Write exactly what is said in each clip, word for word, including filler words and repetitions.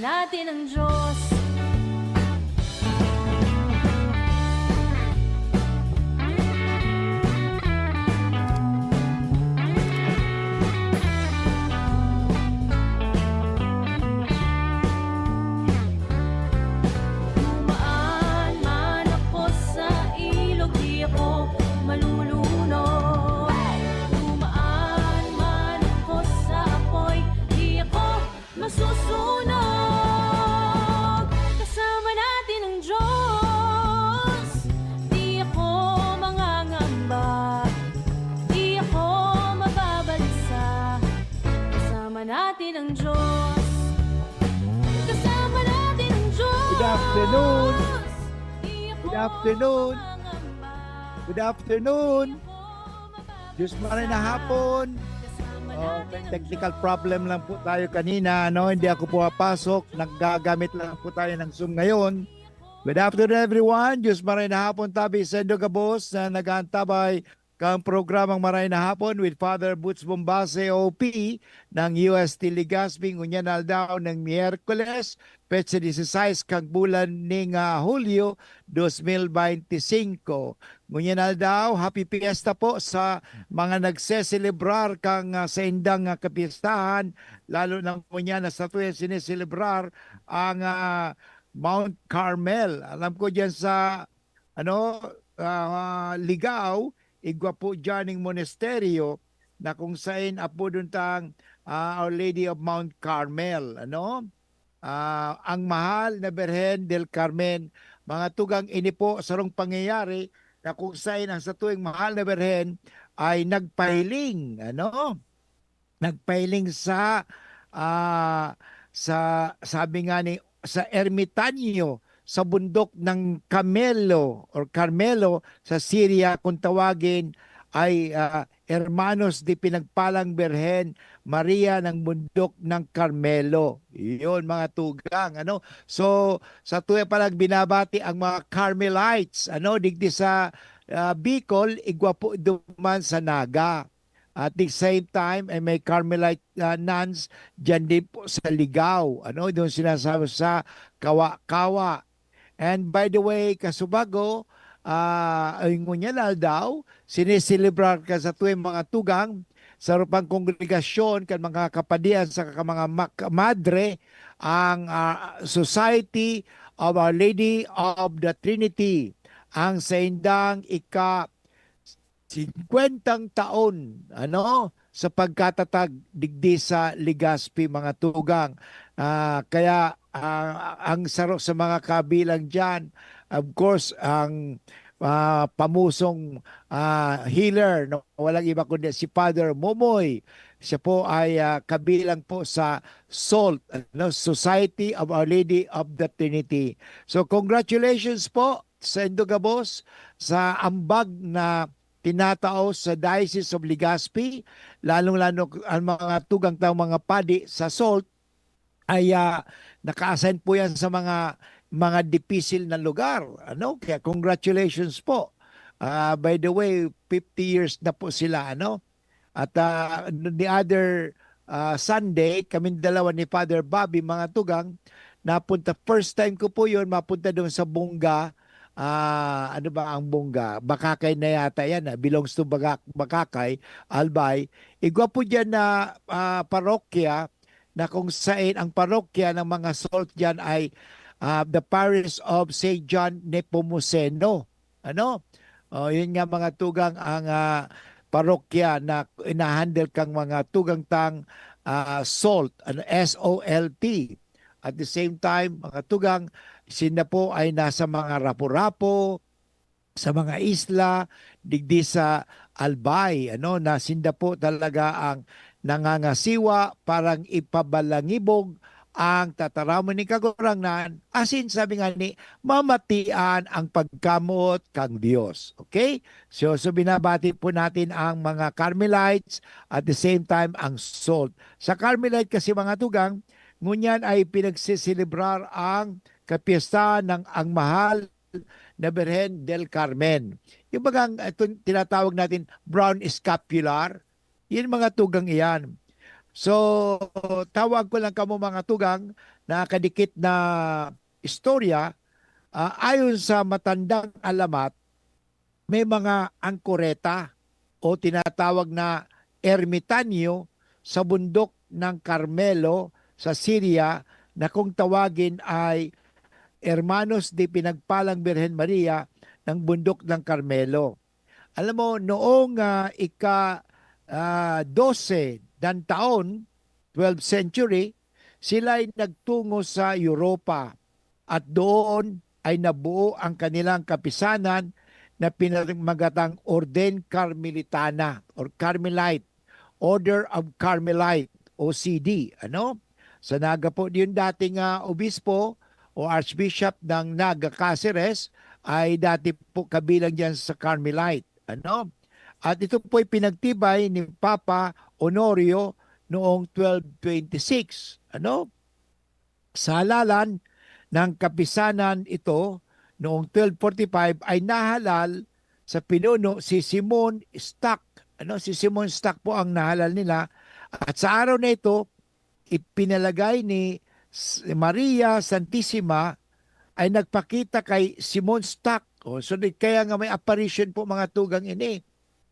natin ang Diyos. Dumaan man ako sa ilog, di ako malulunod. Dumaan man ako sa apoy, di ako masusunog. Kasama natin ang Diyos, di ako mangangamba, di ako mababalisa. Kasama natin ang Diyos. Kasama natin ang Diyos. Good afternoon. Di ako Good afternoon. mangangamba. Good afternoon. Di ako mababalisa. Diyos maray na hapon. Kasama Oh, natin may ang technical Diyos. problem lang po tayo kanina, no? Hindi ako pumapasok. Naggagamit lang po tayo ng Zoom ngayon. Good afternoon, everyone. Diyos maray na hapon tabi sa indo gabos na nag-aantabay kang programang Maray na Hapon with Father Boots Bombase, O P, ng U S T Legazpi, ngunyan aldaw ng Miyerkules, petsa dieciséis kang bulan ning, ah, Hulyo, dos mil bente singko. Ngunyan aldaw, happy fiesta po sa mga nagseselebrar kang, ah, saindang, ah, kapiestahan, lalo na ngunyan na sa tuwing sineselebrar ang, ah, Mount Carmel. Alam ko diyan sa, ano, ah, Ligao, igwa po diyan ning monasteryo na kung sain apodon tang, ah, Our Lady of Mount Carmel, ano? Ah, ang mahal na Birhen del Carmen, mga tugang, ini po sarong pangyayari na kung sain ang satuwing mahal na Birhen ay nagpahiling, ano? Nagpahiling sa, ah, sa, sabi nga ni, sa ermitanyo, sa bundok ng Camelo or Carmelo sa Syria, kung tawagin ay, ah, Hermanos de Pinagpalang Birhen Maria ng Bundok ng Carmelo. Yun, mga tugang, ano? So, satuya palang binabati ang mga Carmelites, ano, digdi sa, ah, Bicol, igwa po duman sa Naga. At the same time, ay may Carmelite, ah, nuns diyan din po sa Ligao, ano, doon sinasama sa Kawa-Kawa. And by the way, kasubago, ah, ay ngunyan aldaw, sineselebrar ka sa tuwing mga tugang, sa rupang kongregasyon, kan mga kapadian, sa ka-, mga mak-, madre, ang, ah, Society of Our Lady of the Trinity, ang saindang ika-, singkwentang taon, ano, sa pagkatatag digdi sa Legazpi, mga tugang. Ah, kaya, ah, ang saro sa mga kabilang diyan, of course, ang, ah, pamusong, ah, healer, no, walang iba kundi si Father Momoy. Siya po ay, ah, kabilang po sa SALT, ano, Society of Our Lady of the Trinity. So, congratulations po sa indo gabos sa ambag na tinatao sa Diocese of Legazpi, lalong-lalo ang mga tugang tang mga padi sa SALT ay, ah, naka-assign po yan sa mga, mga dipisil na lugar, ano? Kaya congratulations po. Ah, by the way, fifty years na po sila, ano? At, ah, the other, ah, Sunday, kaming dalawa ni Father Bobby, mga tugang, napunta, first time ko po yun, mapunta doon sa Bunga, ah, ano ba ang Bunga? Bakakay na yata yan, ah, belongs to Bagak-, Bakakay, Albay. Igwa po dyan na, ah, parokya na kung sain ang parokya ng mga SALT dyan ay, ah, the parish of Saint John Nepomuceno. Ano? Oh, yun nga, mga tugang, ang, ah, parokya na inahandle kang mga tugang tang, ah, SALT, ano, S O L T. At the same time, mga tugang, sinda po ay nasa mga Rapu-Rapu, sa mga isla, digdi sa Albay, ano, na sinda po talaga ang nangangasiwa parang ipabalangibog ang tataramon ni Kagurangnan, asin sabi nga ni, mamatian ang pagkamoot kang Dios. Okay? So, so binabati po natin ang mga Carmelites at the same time ang SALT. Sa Carmelite kasi, mga tugang, ngunyan ay pinagsiselebrar ang kapiesta ng ang mahal na Birhen del Carmen. Yung bagang, ah, tun-, tinatawag natin brown scapular, yun mga tugang iyan. So, tawag ko lang kamo, mga tugang, na kadikit na istorya, ah, ayon sa matandang alamat, may mga angkoreta o tinatawag na ermitanyo sa bundok ng Carmelo sa Syria na kung tawagin ay Hermanos de Pinagpalang Birhen Maria ng Bundok ng Carmelo. Alam mo, noong, ah, ika, ah, dose ng taon, twelfth century, sila'y nagtungo sa Europa at doon ay nabuo ang kanilang kapisanan na pinamagatang Orden Carmelitana or Carmelite, Order of Carmelite o C D, ano? Sa naga po yung dating, ah, obispo o archbishop ng Naga Caceres ay dati po kabilang diyan sa Carmelite, ano? At ito po'y pinagtibay ni Papa Honorio noong twelve twenty-six, ano? Sa halalan ng kapisanan ito, noong twelve forty-five ay nahalal sa pinuno si Simon Stock. Ano, si Simon Stock po ang nahalal nila. At sa araw na ito, ipinalagay ni S-, Maria Santissima ay nagpakita kay Simon Stock. O, so, di-, kaya nga may apparition po, mga tugang, ini.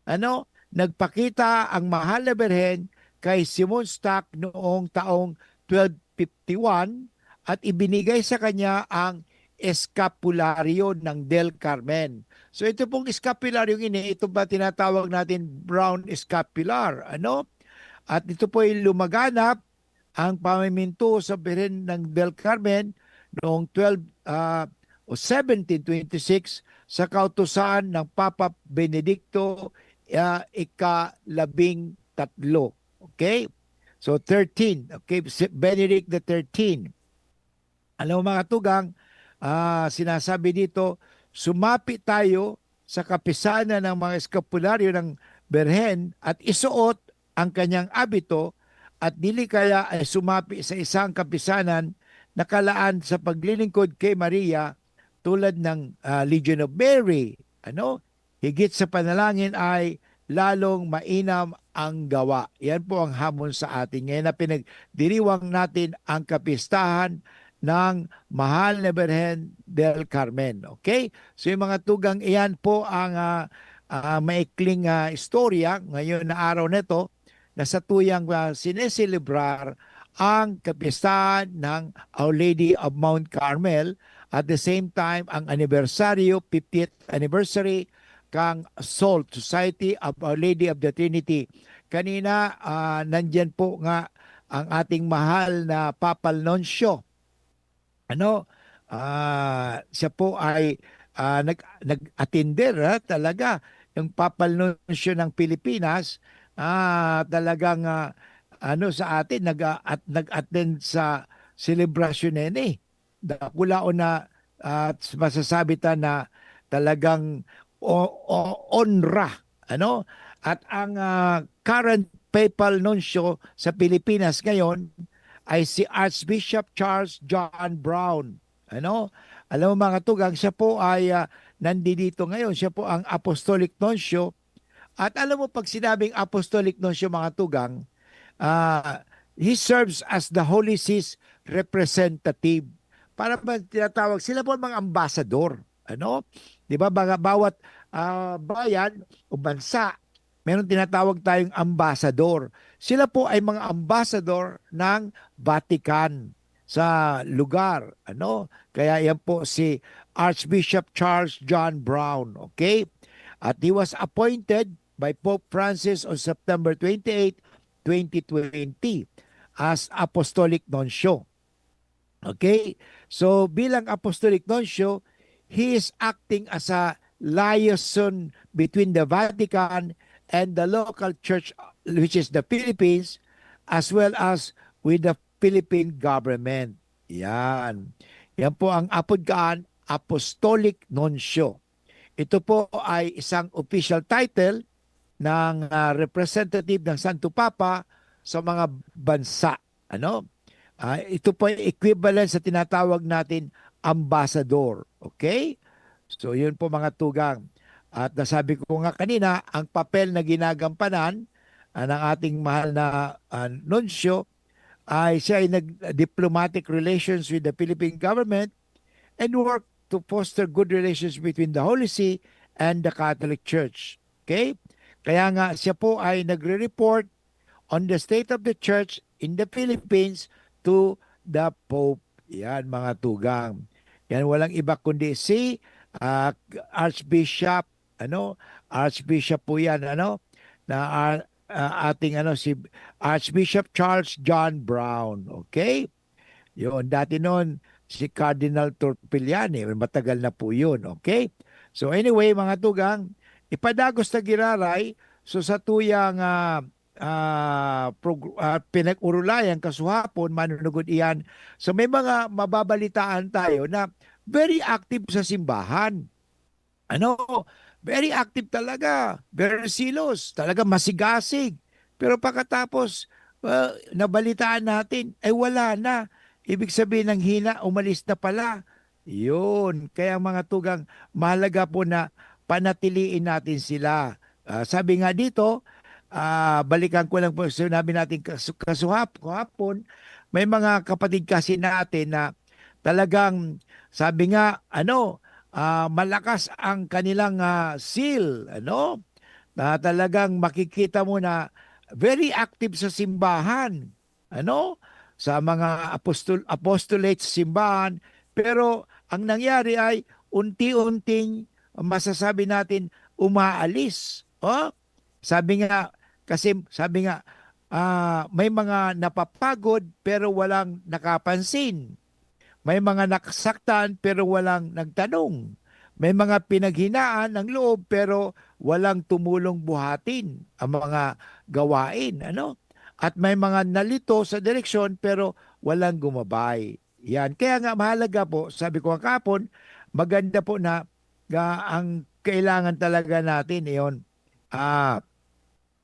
Ano? Nagpakita ang Mahal na Birhen kay Simon Stock noong taong twelve fifty-one at ibinigay sa kanya ang eskapularyo ng Del Carmen. So, ito pong eskapularyong ini, ito ba tinatawag natin brown scapular, ano? At ito po'y lumaganap ang pamiminto sa Birhen ng Del Carmen noong twelve, ah, o seventeen twenty-six sa kautusan ng Papa Benedicto, ah, ika-labing tatlo. Okay? So, thirteen. Okay? Si Benedict the thirteenth. Alam mo, mga tugang, ah, sinasabi dito, sumapi tayo sa kapisanan ng mga eskapularyo ng Birhen at isuot ang kanyang abito at dili kaya ay sumapi sa isang kapisanan na kalaan sa paglilingkod kay Maria tulad ng, ah, Legion of Mary, ano? Higit sa panalangin ay lalong mainam ang gawa. Yan po ang hamon sa atin ngayon na pinagdiriwang natin ang kapistahan ng Mahal na Birhen del Carmen. Okay? So, yung mga tugang, iyan po ang, ah, ah, maikling, ah, istorya ngayon na araw na ito na sa tuyang, ah, sineselebrar ang kapistahan ng Our Lady of Mount Carmel. At the same time, ang anibersaryo, fiftieth anniversary, kang SALT, Society of Our Lady of the Trinity. Kanina, ah, nandyan po nga ang ating mahal na Papal Nuncio. Ano, ah, siya po ay, ah, nag-, nag-atender, ha, talaga. Yung Papal Nuncio ng Pilipinas, ah, talagang, ah, ano, sa atin, nag-, ah, at, nag-attend sa selebrasyon na yan, eh. Dakulaon na, ah, masasabi ta na talagang o-, o-, onra, ano? At ang, ah, current papal nuncio sa Pilipinas ngayon ay si Archbishop Charles John Brown, ano? Alam mo, mga tugang, siya po ay, ah, nandito ngayon. Siya po ang apostolic nuncio. At alam mo, pag sinabing apostolic nuncio, mga tugang, ah, he serves as the Holy See's representative. Para ba tinatawag, sila po ang mga ambasador, ano? 'Di ba, baga-, bawat, ah, bayan o bansa, meron tinatawag tayong ambasador. Sila po ay mga ambasador ng Vatican sa lugar, ano? Kaya yan po si Archbishop Charles John Brown, okay? At he was appointed by Pope Francis on September twenty-eight, twenty twenty, as Apostolic Nuncio. Okay? So, bilang Apostolic Nuncio, he is acting as a liaison between the Vatican and the local church, which is the Philippines, as well as with the Philippine government. Yan. Yan po ang apod kaan, Apostolic Nuncio. Ito po ay isang official title ng, ah, representative ng Santo Papa sa mga bansa. Ano? Ah, ito po ay equivalent sa tinatawag natin ambassador. Okay? So, yun po, mga tugang. At nasabi ko nga kanina, ang papel na ginagampanan ah, ng ating mahal na, ah, nuncio, ay siya ay nag-, diplomatic relations with the Philippine government and work to foster good relations between the Holy See and the Catholic Church. Okay? Kaya nga, siya po ay nagre-report on the state of the church in the Philippines to the Pope. Yan, mga tugang. Yan, walang iba kundi si, ah, Archbishop, ano, Archbishop po yan, ano, na, ah, ah, ating, ano, si Archbishop Charles John Brown. Okay? Yun, dati noon, si Cardinal Torpiliani, matagal na po yun. Okay? So anyway, mga tugang, ipadagos na giraray, so sa tuyang, ah, ah, prog-, ah, pinag-urulayan kasuhapon, manunugod iyan. So may mga mababalitaan tayo na very active sa simbahan. Ano, very active talaga, very zealous, talaga masigasig. Pero pagkatapos, ah, nabalitaan natin, ay wala na. Ibig sabihin, nanghina, umalis na pala. Yun. Kaya mga tugang, mahalaga po na panatiliin natin sila. Ah, sabi nga dito, ah, balikan ko lang po, sinabi natin kas-, kasuhap-, kahapon, may mga kapatid kasi natin na talagang, sabi nga, ano, ah, malakas ang kanilang, ah, seal, ano? Na talagang makikita mo na very active sa simbahan, ano? Sa mga apostol-, apostolate sa simbahan. Pero ang nangyari ay unti-unting, masasabi natin, umaalis. Oh? Sabi nga, kasi sabi nga, ah, may mga napapagod pero walang nakapansin. May mga nasaktan pero walang nagtanong. May mga pinaghinaan ng loob pero walang tumulong buhatin ang mga gawain, ano? At may mga nalito sa direksyon pero walang gumabay. Yan. Kaya nga mahalaga po, sabi ko nga kahapon, maganda po na, na ang kailangan talaga natin, iyon, ah,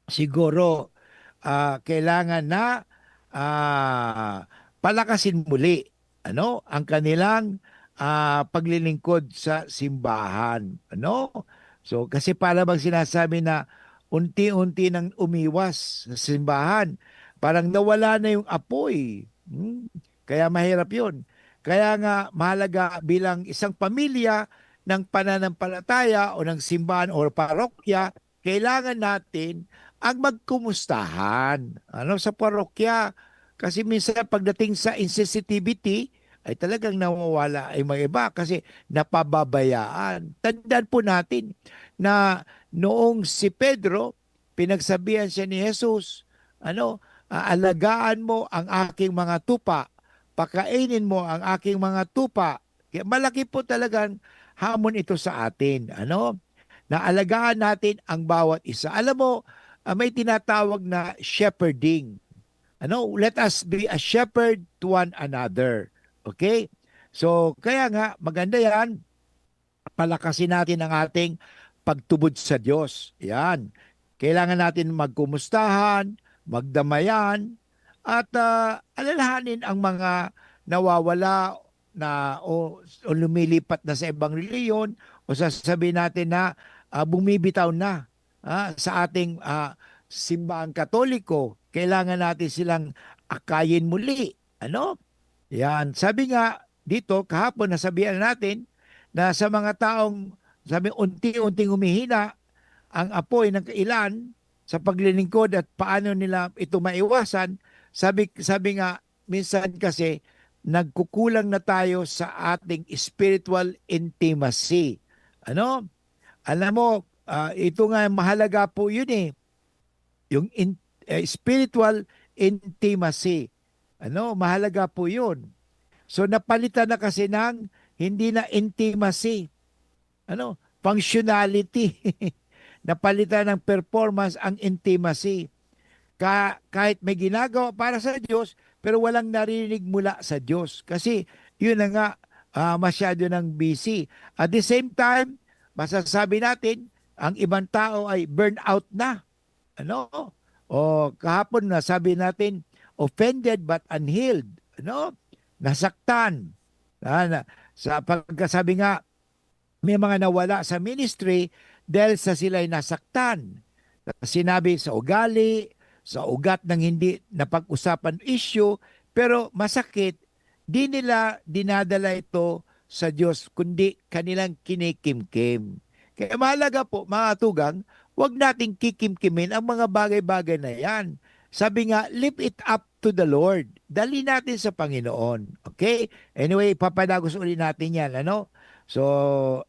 siguro, ah, kailangan na, ah, palakasin muli, ano, ang kanilang, ah, paglilingkod sa simbahan, ano? So, kasi para bang sinasabi na unti-unti nang umiwas sa simbahan, parang nawala na yung apoy. Hmm? Kaya mahirap yun. Kaya nga mahalaga bilang isang pamilya ng pananampalataya o ng simbahan o parokya, kailangan natin ang magkumustahan, ano, sa parokya. Kasi minsan pagdating sa insensitivity, ay talagang nawawala ay mga iba kasi napababayaan. Tandaan po natin na noong si Pedro, pinagsabihan siya ni Jesus, ano, "Aalagaan mo ang aking mga tupa, pakainin mo ang aking mga tupa." Kaya malaki po talagang hamon ito sa atin, ano? Na alagaan natin ang bawat isa. Alam mo, ah, may tinatawag na shepherding. Ano? Let us be a shepherd to one another. Okay? So, kaya nga, maganda yan. Palakasin natin ang ating pagtubod sa Diyos. Yan. Kailangan natin magkumustahan, magdamayan, at, ah, alalahanin ang mga nawawala na o, o lumilipat na sa ibang reliyon o sasabihin natin na, ah, bumibitaw na, ah, sa ating, ah, simbahang Katoliko. Kailangan natin silang akayin muli. Ano? Yan. Sabi nga dito, kahapon nasabihan natin na sa mga taong, sabi, unti-unting humihina ang apoy ng kailan sa paglilingkod at paano nila ito maiwasan. Sabi, sabi nga, minsan kasi nagkukulang na tayo sa ating spiritual intimacy. Ano? Alam mo, ah, ito nga mahalaga po yun eh. Yung in-, eh, spiritual intimacy. Ano? Mahalaga po yun. So, napalitan na kasi ng hindi na intimacy. Ano? Functionality. Napalitan ng performance ang intimacy. Ka-, kahit may ginagawa para sa Diyos, pero walang naririnig mula sa Diyos. Kasi, yun na nga, ah, masyado nang busy. At the same time, masasabi natin, ang ibang tao ay burnout na. Ano? O kahapon na sabi natin, offended but unhealed. Ano? Nasaktan. Ah, na, sa pagkasabi nga, may mga nawala sa ministry dahil sa sila'y nasaktan. Sinabi sa ugali, sa ugat ng hindi napag-usapan issue, pero masakit, di nila dinadala ito sa Diyos, kundi kanilang kinikimkim. Kaya mahalaga po, mga tugang, wag nating kikimkimin ang mga bagay-bagay na yan. Sabi nga, "Lift it up to the Lord." Dali natin sa Panginoon. Okay? Anyway, ipapadagos uli natin yan, ano? So,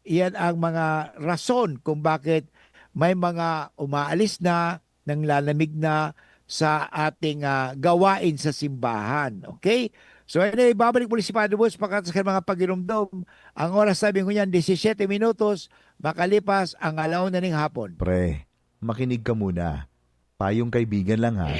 yan ang mga rason kung bakit may mga umaalis na, nanglalamig na sa ating, ah, gawain sa simbahan. Okay? So, anyway, babalik muli si Father Woods pagkatapos ng mga pagirumdom. Ang oras, sabi ko niyan, disisyete minutos makalipas ang alauna ning hapon. Pre, makinig ka muna. Payong kaibigan lang, ha.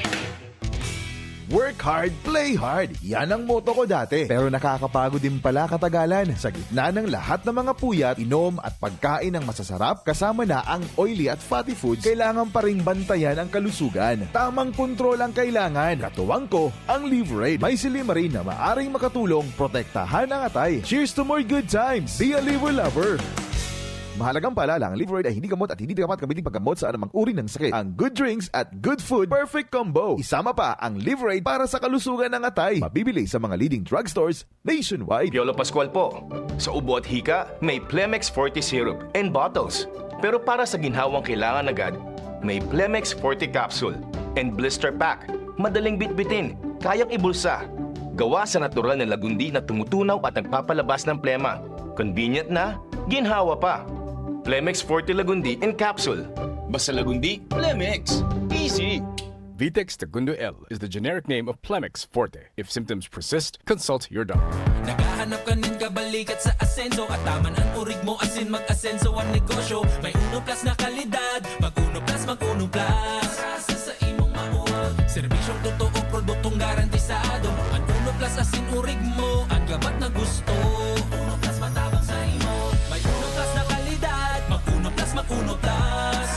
Work hard, play hard. Yan ang motto ko dati. Pero nakakapagod din pala katagalan. Sa gitna ng lahat ng mga puyat, inom at pagkain ng masasarap, kasama na ang oily at fatty foods, kailangan pa ring bantayan ang kalusugan. Tamang kontrol ang kailangan. Katuwang ko, ang Liverade. May silymarin na maaring makatulong protektahan ang atay. Cheers to more good times! Be a Liver Lover! Mahalagang paalala, ang Liverade ay hindi gamot at hindi dapat gamitin paggamot sa anumang uri ng sakit. Ang good drinks at good food, perfect combo. Isama pa ang Liverade para sa kalusugan ng atay. Mabibili sa mga leading drugstores nationwide. Piolo Pascual po. Sa ubo at hika, may Plemex Forte Syrup and bottles. Pero para sa ginhawang kailangan agad, may Plemex Forte Capsule and Blister Pack. Madaling bitbitin, kayang ibulsa. Gawa sa natural na lagundi na tumutunaw at nagpapalabas ng plema. Convenient na, ginhawa pa. Plemex Forte Lagundi in Capsule. Basta Lagundi, Plemex. Easy! Vitex Tagundo L is the generic name of Plemex Forte. If symptoms persist, consult your doctor. Naghahanap ka nin kabalikat sa asenso at taman an urig mo asin mag-asenso an negosyo. May Uno Plus na kalidad, mag Uno Plus, mag Uno Plus. Sa imong mauwag. Serbisyong totoo, produktong garantisado. An Uno Plus asin urig mo, an gabat na gusto. Uno Plus matabang sa imo. May Uno Plus na kalidad, mag Uno Plus, mag Uno Plus.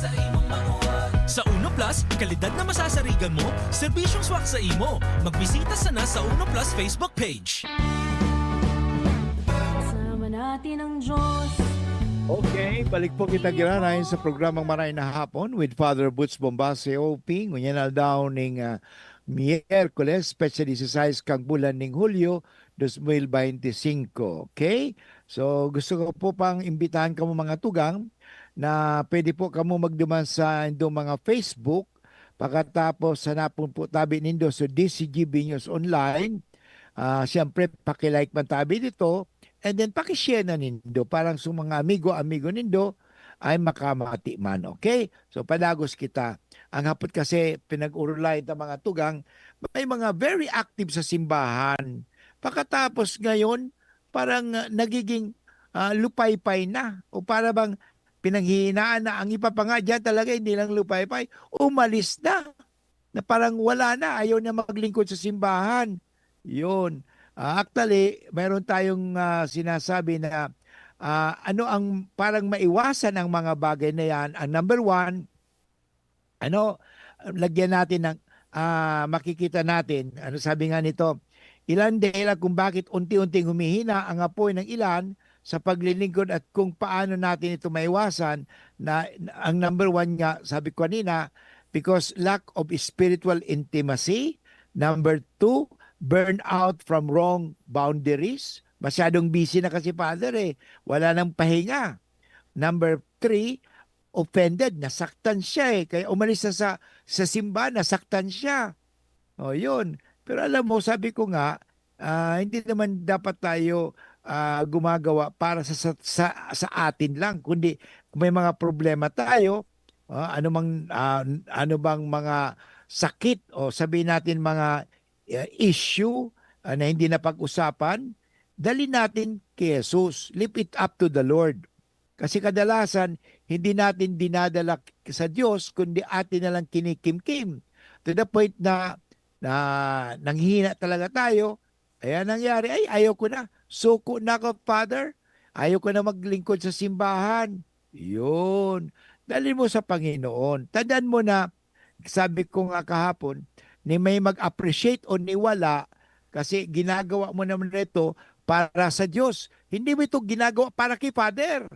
Sa imong mauwag. Sa Uno Plus, kalidad na masasarigan mo, serbisyong swak sa imo. Magbisita sana sa Uno Plus Facebook page. Kasama natin ang Diyos. Okay, balik po kita giraray sa programang Maray na Hapon with Father Boots Bombase, O P. Ngunyan aldaw ning, ah, Miyerkules, petsa disisais kan bulan ning Hulyo, dos mil bente singko. Okay? So, gusto ko po pang imbitahan kamo mga tugang na pwede po kamo magduman sa indong mga Facebook. Pakatapos, hanapon po tabi nindo sa D C G B News Online. Ah, siyempre, paki-like man tabi dito. And then, paki-share na nindo. Parang sa mga amigo-amigo nindo ay makamati man. Okay? So, padagos kita. Ang hapot kasi, pinag-urulay ta mga tugang, may mga very active sa simbahan. Pakatapos ngayon, parang, ah, nagiging, ah, lupaypay na. O para bang pinanghihinaan na ang iba pa nga diyan talaga hindi lang lupaypay, umalis na. Na parang wala na, ayaw na maglingkod sa simbahan. Yun. Ah, actually, mayroon tayong, ah, sinasabi na, ah, ano ang parang maiwasan ang mga bagay na yan. Ang number one, ano, lagyan natin ng, ah, makikita natin. Ano sabi nga nito? Ilan dahilan kung bakit unti-unting humihina ang apoy ng ilan sa paglilingkod at kung paano natin ito maiwasan na ang number one nga, sabi ko kanina, because lack of spiritual intimacy. Number two, burnout from wrong boundaries. Masyadong busy na kasi, Father, eh. Wala nang pahinga. Number three, offended, nasaktan siya, eh. Kaya umalis na sa, sa simbahan, nasaktan siya. O, yun. Pero alam mo, sabi ko nga, ah, hindi naman dapat tayo, ah, gumagawa para sa, sa, sa, sa atin lang, kundi kung may mga problema tayo, ah, ano mang, ah, ano bang mga sakit o sabihin natin mga, ah, issue, ah, na hindi napag-usapan, dali natin kay Jesus. Lift it up to the Lord. Kasi kadalasan, hindi natin dinadala sa Diyos, kundi atin na lang kinikimkim. To the point na, na nanghihina talaga tayo. Kaya nangyari, "Ay, ayaw ko na. Suko na ako, Father. Ayaw ko na maglingkod sa simbahan." Yun. Dali mo sa Panginoon. Tandaan mo na, sabi ko nga kahapon, ni may mag-appreciate o ni wala, kasi ginagawa mo naman ito para sa Diyos. Hindi mo ito ginagawa para kay Father.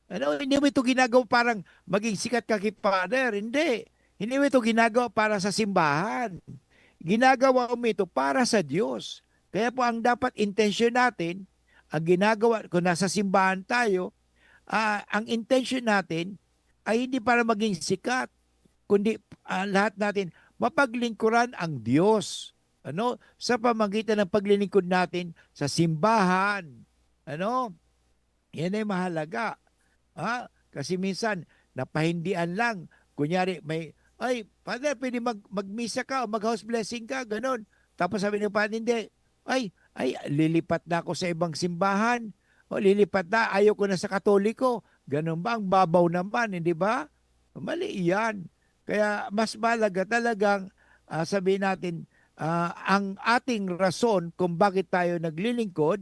Ano, hindi mo ito ginagawa parang maging sikat ka kay Father. Hindi. Hindi mo ito ginagawa para sa simbahan. Ginagawa mo ito para sa Diyos. Kaya po, ang dapat intensyon natin, ang ginagawa, kung nasa simbahan tayo, ah, ang intensyon natin ay hindi para maging sikat, kundi, ah, lahat natin mapaglingkuran ang Diyos, ano, sa pamamagitan ng paglilingkod natin sa simbahan, ano? Yan ay mahalaga. Ha? Kasi minsan, napahindian lang. Kunyari, may, "Ay, Father, pwede mag-, magmisa ka o mag-house blessing ka," ganon. Tapos sabi ng Father, "Hindi. Ay, ay, lilipat na ako sa ibang simbahan. O lilipat na, ayaw ko na sa Katoliko." Ganon ba? Ang babaw naman, hindi ba? Mali yan. Kaya mas mahalaga talagang, ah, sabihin natin, ah, ang ating rason kung bakit tayo naglilingkod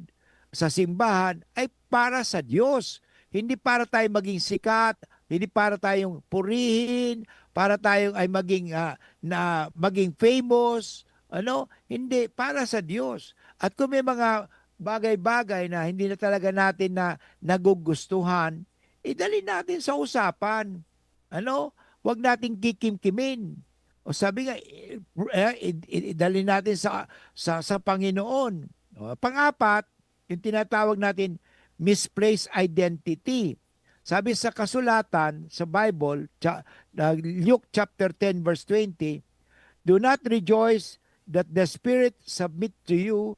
sa simbahan ay para sa Diyos. Hindi para tayo maging sikat, hindi para tayong purihin, para tayong ay maging, ah, na maging famous, ano? Hindi, para sa Diyos. At kung may mga bagay-bagay na hindi na talaga natin na nagugustuhan, idali natin sa usapan. Ano? Huwag nating kikimkimin. O sabi nga, i-, eh, i-, i-, idali natin sa, sa, sa Panginoon. O, pang-apat, yung tinatawag natin misplaced identity. Sabi sa kasulatan, sa Bible, cha-, na Luke chapter ten verse twenty, "Do not rejoice that the Spirit submit to you,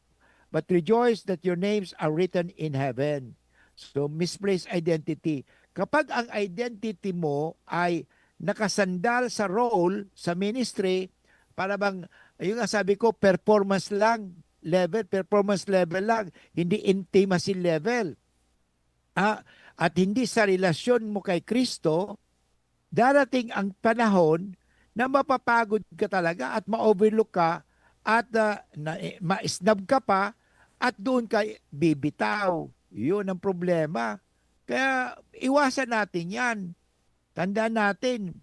but rejoice that your names are written in heaven." So, misplaced identity. Kapag ang identity mo ay nakasandal sa role, sa ministry, para bang, yung nga sabi ko, performance lang, level, performance level lang, hindi intimacy level. Ah, at hindi sa relasyon mo kay Kristo, darating ang panahon na mapapagod ka talaga at ma-overlook ka at, ah, na, eh, ma-snub ka pa at doon ka bibitaw. Yun ang problema. Kaya iwasan natin yan. Tandaan natin,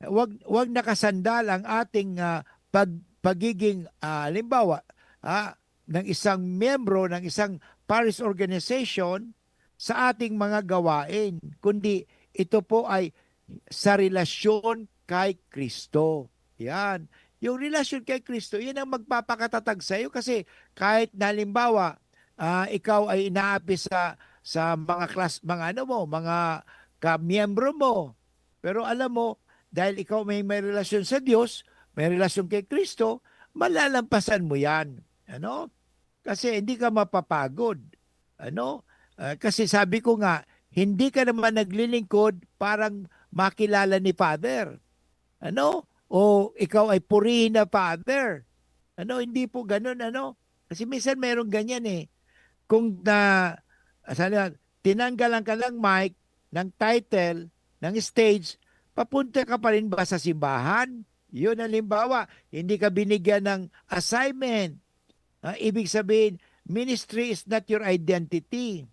wag, wag nakasandal ang ating, ah, pag-, pagiging, ah, halimbawa, ah, ng isang miyembro ng isang parish organization sa ating mga gawain, kundi ito po ay sa relasyon kay Kristo. Yan. Yung relasyon kay Kristo, yan ang magpapakatatag sa'yo kasi kahit na halimbawa, ah, ikaw ay inaapi sa, sa mga class, mga ano mo, mga kamiyembro mo. Pero alam mo, dahil ikaw may, may relasyon sa Diyos, may relasyon kay Kristo, malalampasan mo yan. Ano? Kasi hindi ka mapapagod. Ano? Ah, kasi sabi ko nga, hindi ka naman naglilingkod parang makilala ni Father. Ano? O ikaw ay purihin na Father. Ano? Hindi po ganun, ano? Kasi minsan mayroong ganyan eh. Kung na, sana, tinanggalan ka ng mic, ng title, ng stage, papunta ka pa rin ba sa simbahan? Yun, halimbawa, hindi ka binigyan ng assignment. Ah, ibig sabihin, ministry is not your identity.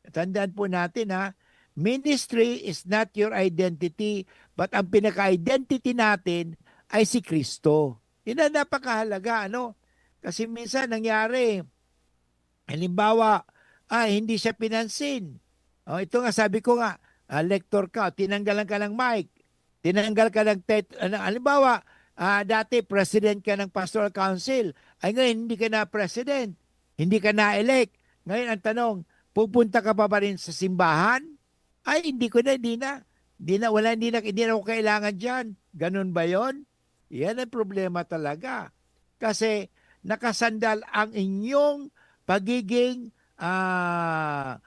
Tandaan po natin, ha, ministry is not your identity, but ang pinaka-identity natin ay si Kristo. Yun ang napakahalaga, ano? Kasi minsan nangyari, halimbawa, ah, hindi siya pinansin. Oh, ito nga, sabi ko nga, ah, lector ka, tinanggalan ka ng mic, tinanggal ka ng tet-, ano, halimbawa, ah, dati president ka ng pastoral council, ay ngayon hindi ka na president, hindi ka na-elect. Ngayon ang tanong, pupunta ka pa ba rin sa simbahan? Ay, hindi ko na, hindi na. Hindi na, wala, hindi na, hindi na ako kailangan diyan. Ganun ba 'yon? Yan ang problema talaga. Kasi nakasandal ang inyong pagiging, ah,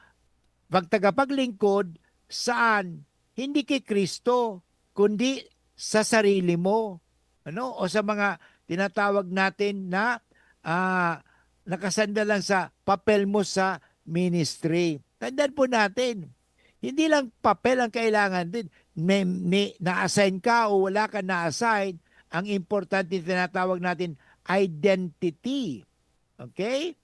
pagtagapaglingkod saan? Hindi kay Kristo, kundi sa sarili mo. Ano? O sa mga tinatawag natin na, ah, nakasandal lang sa papel mo sa ministry. Tandaan po natin, hindi lang papel ang kailangan din. May, may na-assign ka o wala ka na-assign, ang importante tinatawag natin identity. Okay?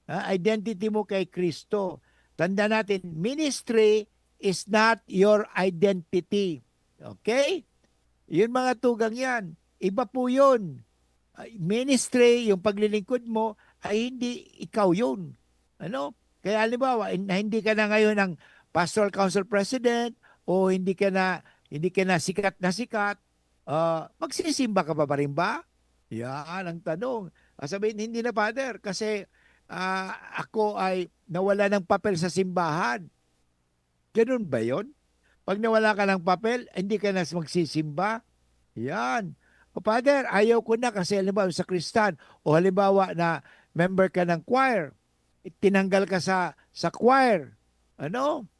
Ah, identity mo kay Kristo. Tandaan natin, ministry is not your identity. Okay? Yun mga tugang yan. Iba po yun. Ah, ministry, yung paglilingkod mo, ay hindi ikaw yun. Ano? Kaya halimbawa, in-, na hindi ka na ngayon ang pastoral council president o hindi ka na, hindi ka na sikat na sikat, Ah, magsisimba ka pa ba rin ba? Yan ang tanong. Ah, sabihin, "Hindi na, Father, kasi, ah, ako ay nawala ng papel sa simbahan." Ganun ba yun? Pag nawala ka ng papel, hindi ka na magsisimba? Yan. "O, Father, ayaw ko na kasi halimbawa sa sakristan o halimbawa na member ka ng choir, tinanggal ka sa, sa choir." Ano?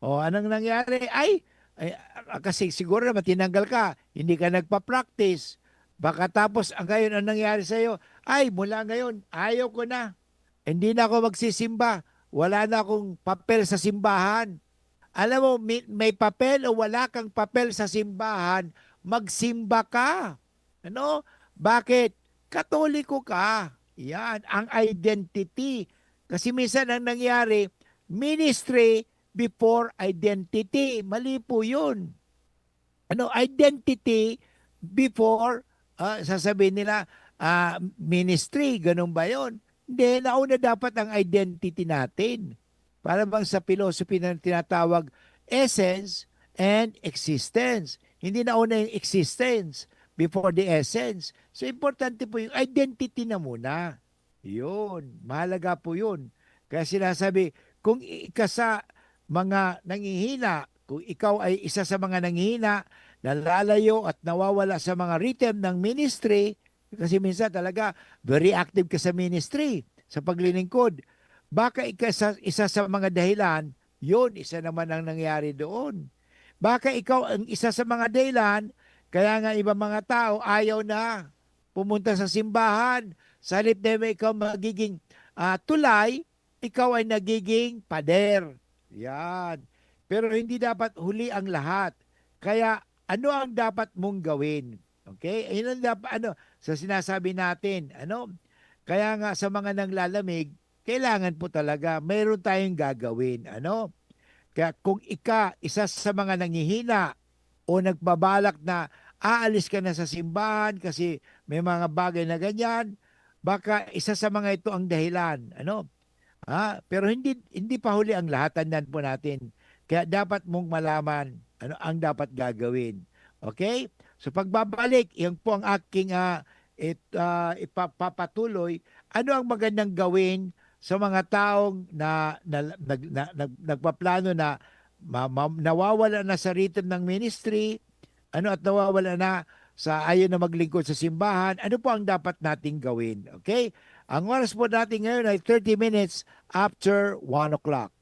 O, anong nangyari? Ay, ay, ah, kasi siguro naman tinanggal ka, hindi ka nagpa-practice. Baka tapos, ang ngayon, ang nangyari sa'yo, "Ay, mula ngayon, ayaw ko na. Hindi na ako magsisimba. Wala na akong papel sa simbahan." Alam mo, may, may papel o wala kang papel sa simbahan, magsimba ka. Ano? Bakit? Katoliko ka. Yan, ang identity. Kasi minsan ang nangyari, ministry before identity. Mali po yun. Ano, identity before, ah, sasabihin nila, ah, ministry. Ganun ba yun? Hindi, nauna dapat ang identity natin. Para bang sa philosophy na tinatawag essence and existence. Hindi nauna yung existence before the essence. So, importante po yung identity na muna. Yun, mahalaga po yun. Kaya sinasabi, kung i-, ka sa mga nanghihina, kung ikaw ay isa sa mga nanghihina, nalalayo at nawawala sa mga rhythm ng ministry, kasi minsan talaga very active ka sa ministry, sa paglilingkod. Baka ika-, sa, isa sa mga dahilan, yun, isa naman ang nangyari doon. Baka ikaw ang isa sa mga dahilan, kaya nga ibang mga tao ayaw na pumunta sa simbahan. Sa halip na ikaw magiging, ah, tulay, ikaw ay nagiging pader. Yan. Pero hindi dapat huli ang lahat. Kaya ano ang dapat mong gawin? Okay? Ayun ang dapat, ano, sa sinasabi natin, ano? Kaya nga sa mga nanglalamig, kailangan po talaga mayroon tayong gagawin, ano? Kaya kung ika, isa sa mga nanghihina o nagbabalak na aalis ka na sa simbahan kasi may mga bagay na ganyan, baka isa sa mga ito ang dahilan, ano? Ha? Pero hindi, hindi pa huli ang lahat, tandaan po natin. Kaya dapat mong malaman ano ang dapat gagawin. Okay? So pagbabalik, yan po ang aking, ah, it, ah, ipapapatuloy. Ano ang magandang gawin sa mga taong na, na, nag-, na, nag-, nagpaplano na ma-, ma-, nawawala na sa rhythm ng ministry, ano, at nawawala na sa ayaw na maglingkod sa simbahan? Ano po ang dapat nating gawin? Okay? Ang oras po natin ngayon ay thirty minutes after one o'clock.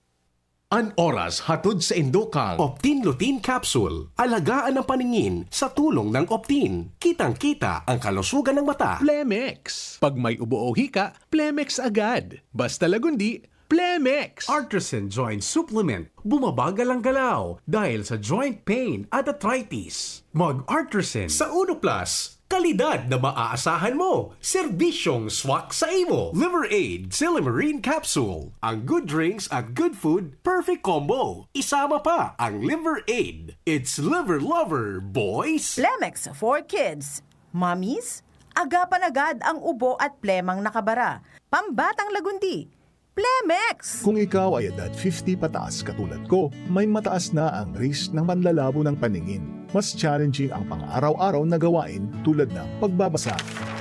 An oras hatod sa indo kan Optin Lutein Capsule. Alagaan ang paningin sa tulong ng Optin. Kitang-kita ang kalusugan ng mata. Plemex. Pag may ubo o hika, Plemex agad. Basta Lagundi, Plemex. Artisan Joint Supplement. Bumabagal ang galaw dahil sa joint pain at arthritis. Mag Artisan. Sa Uno Plus, kalidad na maaasahan mo. Serbisyong swak sa imo. Liver Aid Silimarine Capsule. Ang good drinks at good food, perfect combo. Isama pa ang Liver Aid. It's Liver Lover, boys! Plemex for Kids. Mommies, agapan agad ang ubo at plemang nakabara. Pambatang Lagundi, Plemex! Kung ikaw ay edad fifty pataas katulad ko, may mataas na ang risk ng panlalabo ng paningin. Mas challenging ang pang-araw-araw na gawain tulad ng pagbabasa,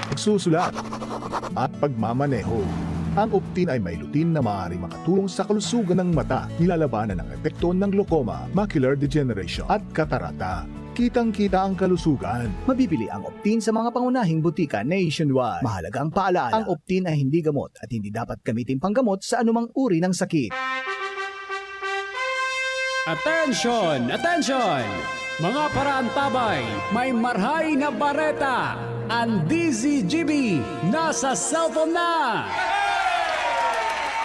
pagsusulat, at pagmamaneho. Ang Optin ay may lutein na maaaring makatulong sa kalusugan ng mata, nilalabanan ang epekto ng glaucoma, macular degeneration, at katarata. Kitang-kita ang kalusugan. Mabibili ang Optin sa mga pangunahing butika nationwide. Mahalaga ang paalaala, ang Optin ay hindi gamot at hindi dapat gamitin panggamot sa anumang uri ng sakit. Attention! Attention! Mga paraantabay, may marhay na bareta! Ang D Z G B nasa cellphone na!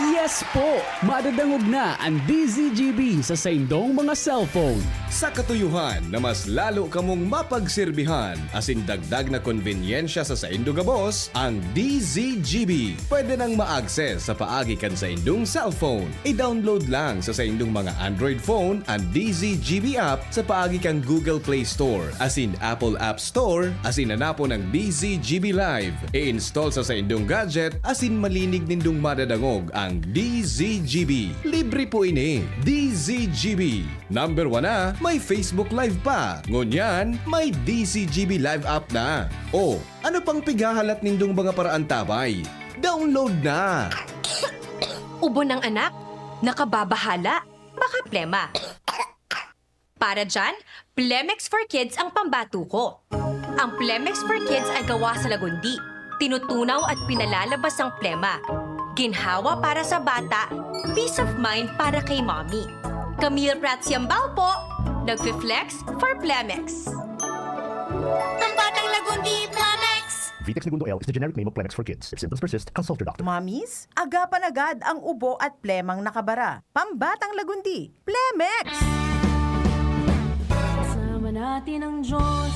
Yes po! Madadangog na ang D Z G B sa saindong mga cellphone. Sa katuyohan na mas lalo kamong mapagserbihan asin dagdag na konbenyensya sa saindo gabos, ang D Z G B pwede nang ma-access sa paagi kan saindong cellphone. I-download lang sa saindong mga Android phone an D Z G B app sa paagi kan Google Play Store asin Apple App Store asin hanapon ang D Z G B Live. I-install sa saindong gadget asin malinig nindong madadangog ang D Z G B. Libre po ini. D Z G B. Number one na, may Facebook Live pa. Ngunyan, may D Z G B Live app na. O, ano pang pighahalat nindong mga paraantabay? Download na! Ubo ng anak? Nakababahala? Baka plema. Para dyan, Plemex for Kids ang pambato ko. Ang Plemex for Kids ay gawa sa lagundi. Tinutunaw at pinalalabas ang plema. Ginhawa para sa bata, peace of mind para kay mommy. Camille Prats Yambao po, nagfi-flex for Plemex. Pambatang Lagundi, Plemex! Vitex Negundo L is the generic name of Plemex for kids. If symptoms persist, consult your doctor. Mommies, agapan agad ang ubo at plemang nakabara. Pambatang Lagundi, Plemex! Kasama natin ang Diyos.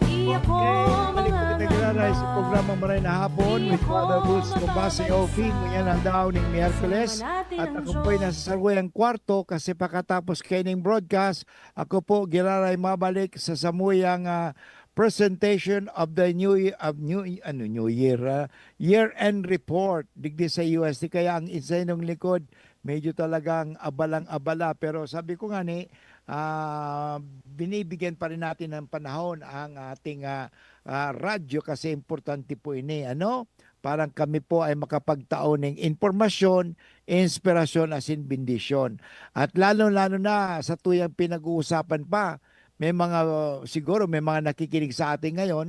Di ako Okay, balik po kita, Giraray, sa programa Maray na Hapon with Father Bruce Combase O P. Ngunyan ang daw ning Miyerkules. At ako po'y nasa saruyang kwarto kasi pakatapos kaining broadcast, ako po, Giraray, mabalik sa samuyang ah, presentation of the New Year, of New, ano, New Year, ah, year-end report digdi sa U S T. Kaya ang insainong likod, medyo talagang abalang-abala. Pero sabi ko nga ni, ah, binibigyan pa rin natin ng panahon ang ating ah, ah, radyo kasi importante po ini, ano? Parang kami po ay makapagtao ning impormasyon, inspirasyon, asin bendisyon. At lalo-lalo na sa tuyang pinag-uusapan pa, may mga, siguro may mga nakikinig sa atin ngayon,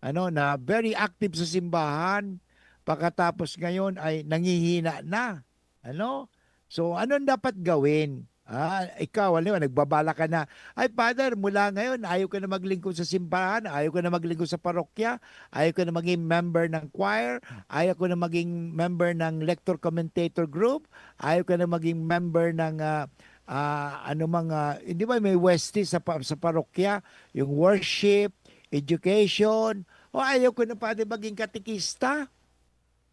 ano, na very active sa simbahan, pagkatapos ngayon ay nangihina na. Ano? So, anong dapat gawin? Ah, ikaw, ano yun, nagbabala ka na, "Ay, Father, mula ngayon, ayaw ko na maglingkod sa simbahan, ayaw ko na maglingkod sa parokya, ayaw ko na maging member ng choir, ayaw ko na maging member ng lector commentator group, ayaw ko na maging member ng ah, ah, ano mang, ah, hindi ba may westi sa, pa- sa parokya, yung worship, education, o ayaw ko na, Father, maging katikista."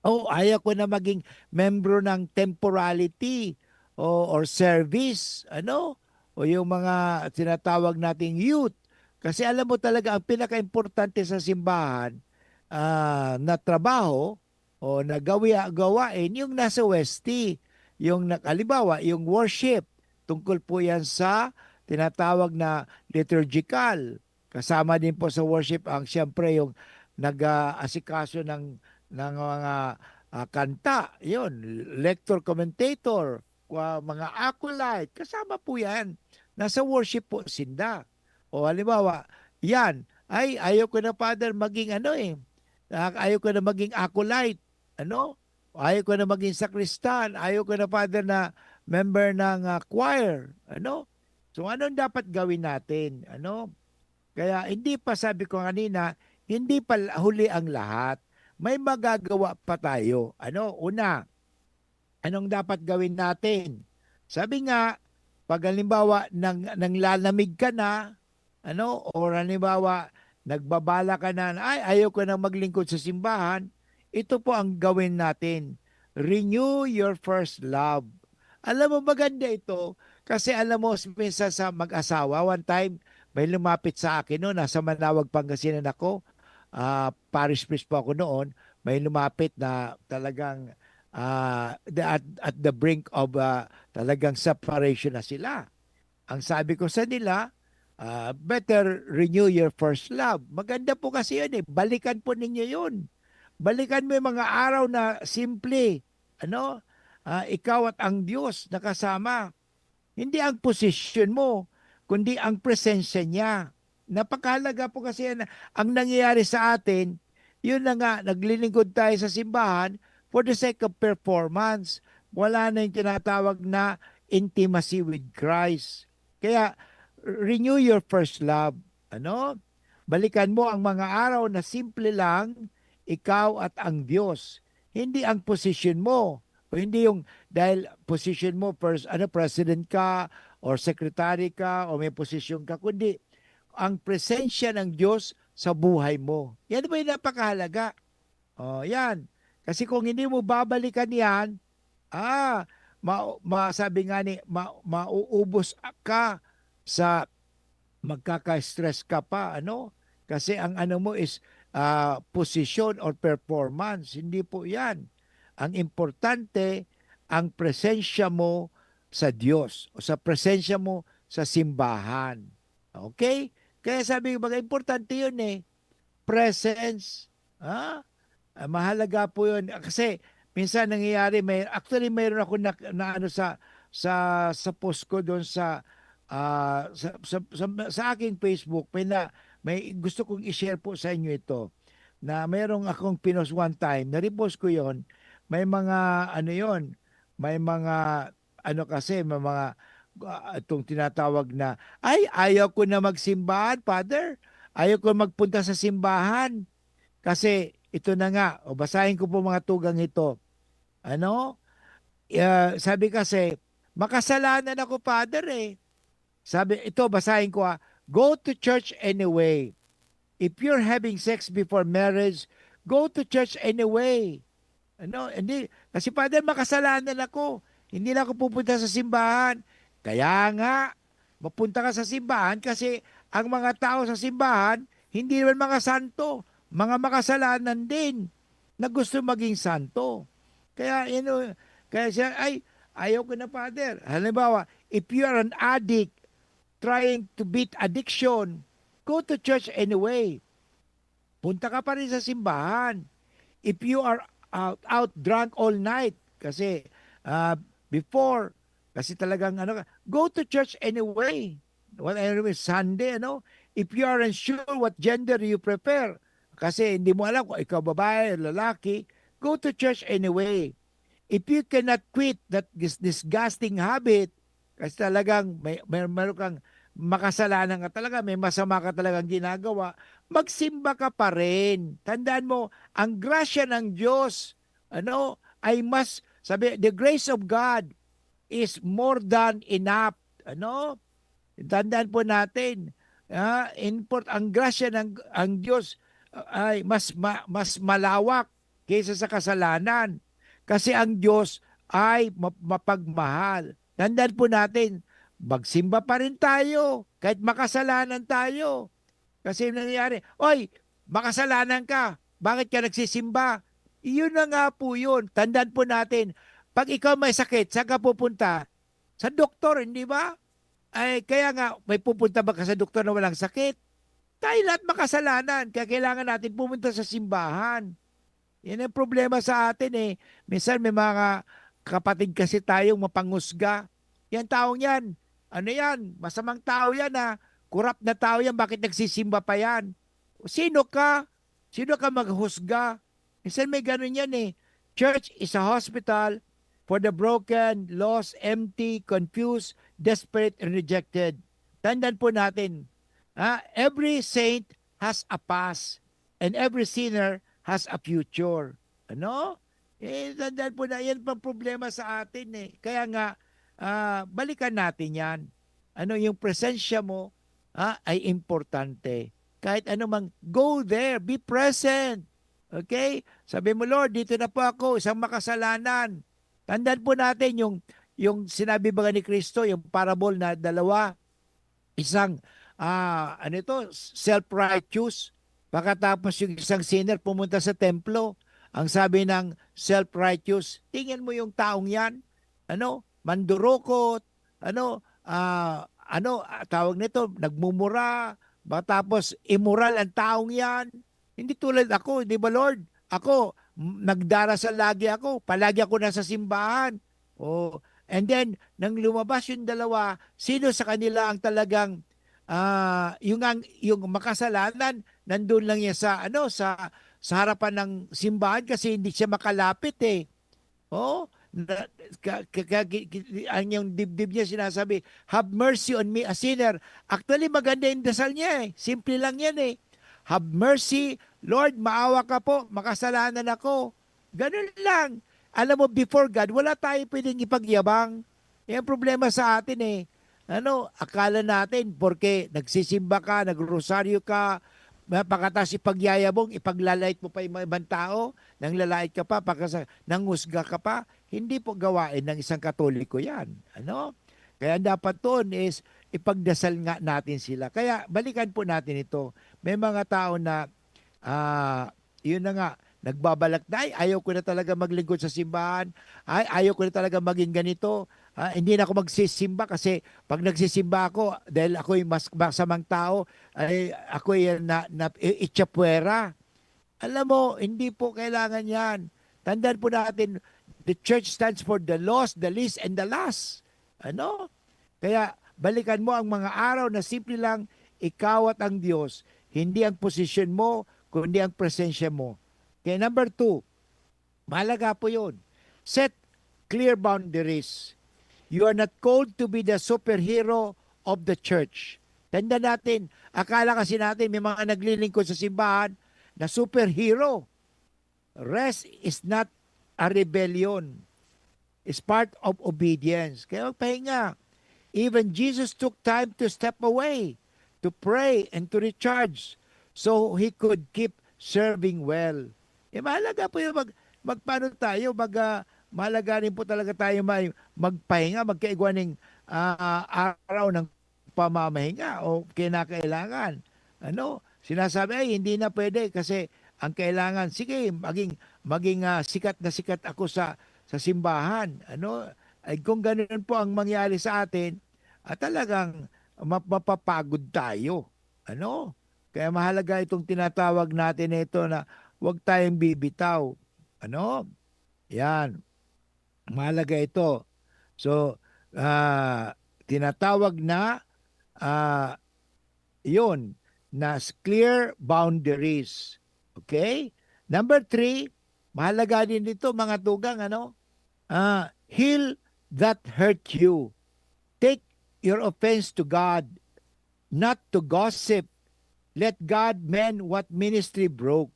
O ayaw ko na maging membro ng temporality o or service, ano? O yung mga tinatawag nating youth. Kasi alam mo talaga, ang pinakaimportante sa simbahan ah, na trabaho o na gawi- gawain, yung nasa westi. Yung nag- halimbawa, yung worship. Tungkol po yan sa tinatawag na liturgical. Kasama din po sa worship ang siyempre yung nag-aasikaso ng ng mga ah, kanta, yun, lector commentator, kwa- mga acolyte, kasama po yan. Nasa worship po sinda. O halimbawa, yan, ay ayaw ko na, Father, maging ano eh, ah, ayaw ko na maging acolyte, ano? Ayaw ko na maging sakristan, ayaw ko na, Father, na member ng ah, choir, ano? So anong dapat gawin natin, ano? Kaya hindi pa, sabi ko kanina, hindi pa la- huli ang lahat. May magagawa pa tayo. Ano? Una, anong dapat gawin natin? Sabi nga, pag halimbawa, nang, nanglalamig ka na, ano? Or halimbawa, nagbabala ka na, "Ay, ayaw ko nang maglingkod sa simbahan." Ito po ang gawin natin. Renew your first love. Alam mo, maganda ito. Kasi alam mo, minsan sa mag-asawa, one time, may lumapit sa akin, no, nasa Manawag, Pangasinan ako. Ah, parish priest po ako noon. May lumapit na talagang ah, the, at, at the brink of ah, talagang separation na sila. Ang sabi ko sa nila, ah, "Better renew your first love." Maganda po kasi yun eh. Balikan po ninyo yun. Balikan mo yung mga araw na simple. Ano? Ah, ikaw at ang Diyos nakasama. Hindi ang posisyon mo, kundi ang presensya niya. Napakahalaga po kasi yan. Ang nangyayari sa atin, yun na nga, naglilingkod tayo sa simbahan for the sake of performance. Wala na yung tinatawag na intimacy with Christ. Kaya, renew your first love. Ano? Balikan mo ang mga araw na simple lang, ikaw at ang Diyos. Hindi ang posisyon mo. O hindi yung dahil position mo, pers- ano, president ka, or secretary ka, o may posisyon ka, kundi ang presensya ng Diyos sa buhay mo. Yan ba yung napakahalaga? Oh, yan. Kasi kung hindi mo babalikan yan, ah, ma, ma sabi nga ni, ma, mauubos ka sa magkaka-stress ka pa, ano? Kasi ang ano mo is ah, posisyon or performance. Hindi po yan. Ang importante, ang presensya mo sa Diyos o sa presensya mo sa simbahan. Okay? Kaya sabi ko, baga importante yun eh. Presence. Ha? Ah, mahalaga po yun. Kasi minsan nangyayari, may, actually mayroon ako na, na ano sa, sa, sa post ko doon sa, ah, sa, sa, sa, sa aking Facebook, may na, may gusto kong i-share po sa inyo ito. Na mayroong akong pinost one time, na-repost ko yon. May mga, ano yon, may mga, ano kasi, may mga, ah, itong tinatawag na, "Ay, ayaw ko na magsimbahan, Father. Ayaw ko magpunta sa simbahan." Kasi, ito na nga, o basahin ko po mga tugang ito. Ano? Ah, sabi kasi, "Makasalanan ako, Father, eh." Sabi, ito, basahin ko ah, "Go to church anyway. If you're having sex before marriage, go to church anyway." Ano, hindi, kasi, "Father, makasalanan ako. Hindi na ako pupunta sa simbahan." Kaya nga, mapunta ka sa simbahan kasi ang mga tao sa simbahan, hindi naman mga santo, mga makasalanan din na gusto maging santo. Kaya, you know, kaya siya, "Ay, ayaw ko na, Father." Halimbawa, if you are an addict trying to beat addiction, go to church anyway. Punta ka pa rin sa simbahan. If you are out, out drunk all night, kasi, ah, before, kasi talagang ano ka, go to church anyway. Well, anyway, Sunday, ano? If you aren't sure what gender you prefer, kasi hindi mo alam kung ikaw babae o lalaki, go to church anyway. If you cannot quit that dis-, disgusting habit, kasi talagang may, may, meron kang makasalanan ka talaga, may masama ka talagang ginagawa, magsimba ka pa rin. Tandaan mo, ang grasya ng Diyos, ano, ay mas, sabi, the grace of God is more than enough. Ano? Tandaan po natin, ah, import-, ang grasya ng, ang Diyos, ah, ay mas ma-, mas malawak kaysa sa kasalanan. Kasi ang Diyos ay ma-, mapagmahal. Tandaan po natin, magsimba pa rin tayo kahit makasalanan tayo. Kasi nangyayari, "Oy, makasalanan ka. Bakit ka nagsisimba?" Iyon na nga po yun. Tandaan po natin, pag ikaw may sakit, saan ka pupunta? Sa doktor, hindi ba? Ay, kaya nga, may pupunta ba ka sa doktor na walang sakit? Tayo lahat makasalanan, kaya kailangan natin pumunta sa simbahan. Yan ang problema sa atin eh. Minsan may mga kapatid kasi tayong mapangusga. "Yan taong yan, ano yan? Masamang tao yan ah. Korap na tao yan, bakit nagsisimba pa yan?" Sino ka? Sino ka maghusga? Minsan may ganun yan eh. Church is a hospital for the broken, lost, empty, confused, desperate, and rejected. Tandaan po natin, ah, every saint has a past and every sinner has a future. Ano? Eh, tandaan po na yan pang problema sa atin eh. Kaya nga, ah, balikan natin yan. Ano, yung presensya mo, ah, ay importante. Kahit ano mang, go there, be present. Okay? Sabi mo, "Lord, dito na po ako, isang makasalanan." Tandaan po natin yung, yung sinabi ba ni Kristo, yung parable na dalawa, isang, ah, ano ito, self-righteous, pagkatapos yung isang sinner pumunta sa templo. Ang sabi ng self-righteous, "Tingnan mo yung taong yan, ano, mandurukot, ano, ah, ano, ah, tawag nito, nagmumura, ba, tapos imoral ang taong yan. Hindi tulad ako, di ba, Lord? Ako, m-, nagdarasal lagi ako, palagi ako nasa simbahan." Oh, and then, nang lumabas yung dalawa, sino sa kanila ang talagang, ah, yung ang, yung makasalanan, nandun lang yan sa, ano, sa, sa harapan ng simbahan kasi hindi siya makalapit eh. Oh, na, ka, ka, ka, ki-, ki-, ang yung dibdib niya sinasabi, "Have mercy on me, a sinner." Actually, maganda yung dasal niya eh. Simple lang yan eh. "Have mercy, Lord, maawa ka po, makasalanan ako." Ganun lang. Alam mo, before God, wala tayo pwedeng ipagyabang. Yan ang problema sa atin eh. Ano, akala natin, porke nagsisimba ka, nagrosaryo ka, ma-, pagkatapos ipagyayabong, ipaglalait mo pa yung mga ibang tao, nanglalait ka pa, pagkasa-, nangusga ka pa, hindi po gawain ng isang Katoliko yan. Ano? Kaya ang dapat doon is ipagdasal nga natin sila. Kaya balikan po natin ito. May mga tao na, ah, yun na nga, nagbabalak na, "Ay, ayaw ko na talaga maglingkod sa simbahan. Ay, ayaw ko na talaga maging ganito. Ah, hindi na ako magsisimba kasi pag nagsisimba ako, dahil ako'y mas masamang tao, ay ako'y na na i itsapuwera." Alam mo, hindi po kailangan 'yan. Tandaan po natin, the church stands for the lost, the least, and the last. Ano? Kaya balikan mo ang mga araw na simple lang ikaw at ang Diyos, hindi ang posisyon mo, kundi ang presensya mo. Kaya number two, mahalaga po 'yun. Set clear boundaries. You are not called to be the superhero of the church. Tanda natin, akala kasi natin may mga naglilingkod sa simbahan na superhero. Rest is not a rebellion. It's part of obedience. Kaya magpahinga. Even Jesus took time to step away, to pray, and to recharge so he could keep serving well. Eh, mahalaga po yung mag, magpaano tayo, mag, ah, mahalaga rin po talaga tayo may magpahinga, magkaigwa ning, ah, araw ng pamamahinga o kinakailangan. Ano, sinasabi, "Ay, hindi na pwede kasi ang kailangan, sige, maging, maging, ah, sikat na sikat ako sa, sa simbahan." Ano, ay kung ganun po ang mangyari sa atin, ah, talagang map-, mapapagod tayo. Ano? Kaya mahalaga itong tinatawag natin na ito na huwag tayong bibitaw. Ano? Yan. Mahalaga ito. So, ah, tinatawag na, ah, yun, na s-, clear boundaries. Okay? Number three, mahalaga din dito, mga tugang, ano? Ah, heal that hurt you. Take your offense to God, not to gossip. Let God mend what ministry broke.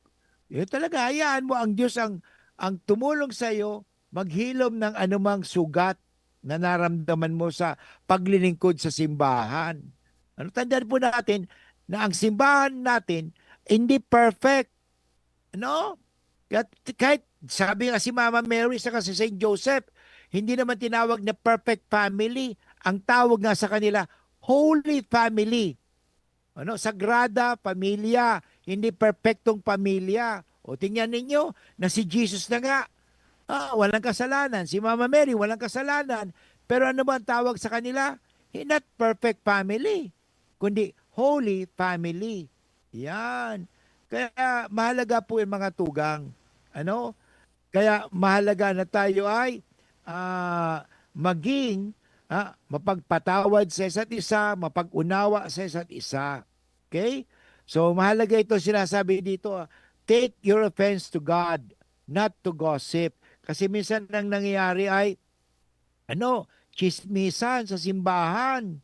Yun talaga, hayaan mo ang Diyos ang, ang tumulong sa'yo maghilom ng anumang sugat na naramdaman mo sa paglilingkod sa simbahan. Ano, tandaan po natin na ang simbahan natin hindi perfect. Ano? Kahit, kahit sabi nga si Mama Mary saka si Saint Joseph, hindi naman tinawag na perfect family. Ang tawag nga sa kanila, Holy Family. Ano? Sagrada Familia, hindi perpektong pamilya. O tingnan ninyo na si Jesus na nga, ah, walang kasalanan. Si Mama Mary, walang kasalanan. Pero ano ba ang tawag sa kanila? He-, not perfect family, kundi Holy Family. Yan. Kaya mahalaga po yung mga tugang. Ano? Kaya mahalaga na tayo ay, ah, maging, ah, mapagpatawad sa isa't isa, mapag-unawa sa isa't isa. Okay? So, mahalaga ito sinasabi dito, ah, "Take your offense to God, not to gossip." Kasi minsan ang nangyayari ay, ano, tsismisan sa simbahan.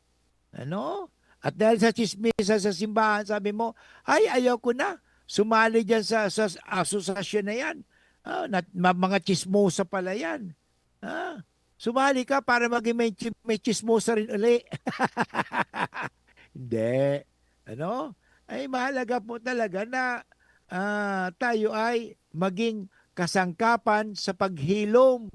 Ano? At dahil sa tsismisan sa simbahan, sabi mo, "Ay, ayaw ko na sumali diyan sa, sa asosasyon na yan. Ah, nat-, ma-, mga tsismosa pala yan." Ah, sumali ka para maging may tsi-, may tsismosa rin uli. Hindi. Ano? Ay, mahalaga po talaga na, ah, tayo ay maging kasangkapan sa paghilom.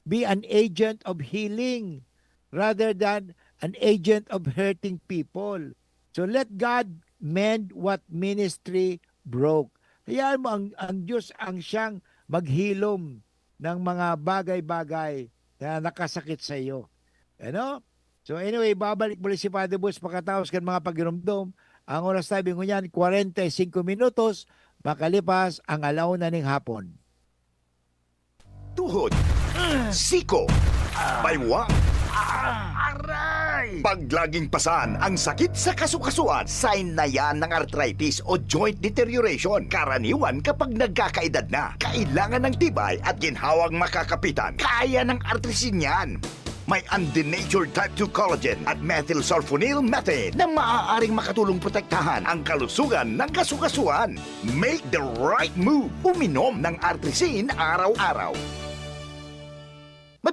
Be an agent of healing rather than an agent of hurting people. So let God mend what ministry broke. Hayaan mo ang, ang Diyos ang siyang maghilom ng mga bagay-bagay na nakasakit sa iyo. Ano? So anyway, babalik muli si Father Boots pagkatapos kan mga pagirumdom. Ang oras tayo ngunyan, kwarenta y singko minutos, makalipas ang alauna ning hapon. Tuhod, siko, baywa, aray! Pag laging pasan ang sakit sa kasukasuan, sign na yan ng arthritis o joint deterioration. Karaniwan kapag nagkakaedad na, kailangan ng tibay at ginhawang makakapitan. Kaya ng Artrisin yan. May undenatured type two collagen at methylsulfonyl methane na maaaring makatulong protektahan ang kalusugan ng kasukasuan. Make the right move. Uminom ng Artrisin araw-araw.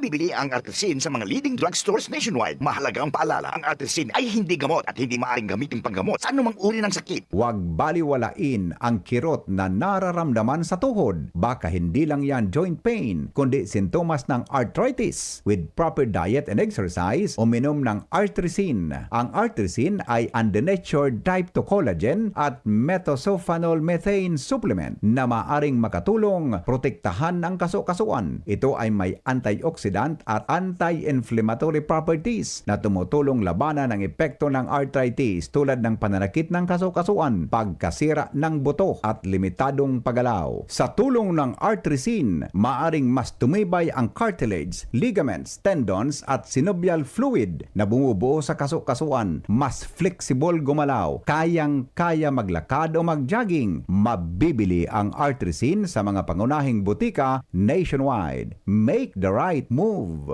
Bibili ang Artrisin sa mga leading drugstores nationwide. Mahalagang paalala, ang Artrisin ay hindi gamot at hindi maaaring gamitin panggamot sa anumang uri ng sakit. Huwag baliwalain ang kirot na nararamdaman sa tuhod. Baka hindi lang yan joint pain, kundi sintomas ng arthritis. With proper diet and exercise, uminom ng Artrisin. Ang Artrisin ay undenatured type two collagen at methylsulfonyl methane supplement na maaring makatulong protektahan ang kaso-kasuan. Ito ay may antioxidant at anti-inflammatory properties na tumutulong labanan ang epekto ng arthritis, tulad ng pananakit ng kaso-kasuan, pagkasira ng buto at limitadong paggalaw. Sa tulong ng Artrisin, maaring mas tumibay ang cartilage, ligaments, tendons at synovial fluid na bumubuo sa kaso-kasuan. Mas flexible gumalaw, kayang-kaya maglakad o mag-jogging. Mabibili ang Artrisin sa mga pangunahing butika nationwide. Make the right move!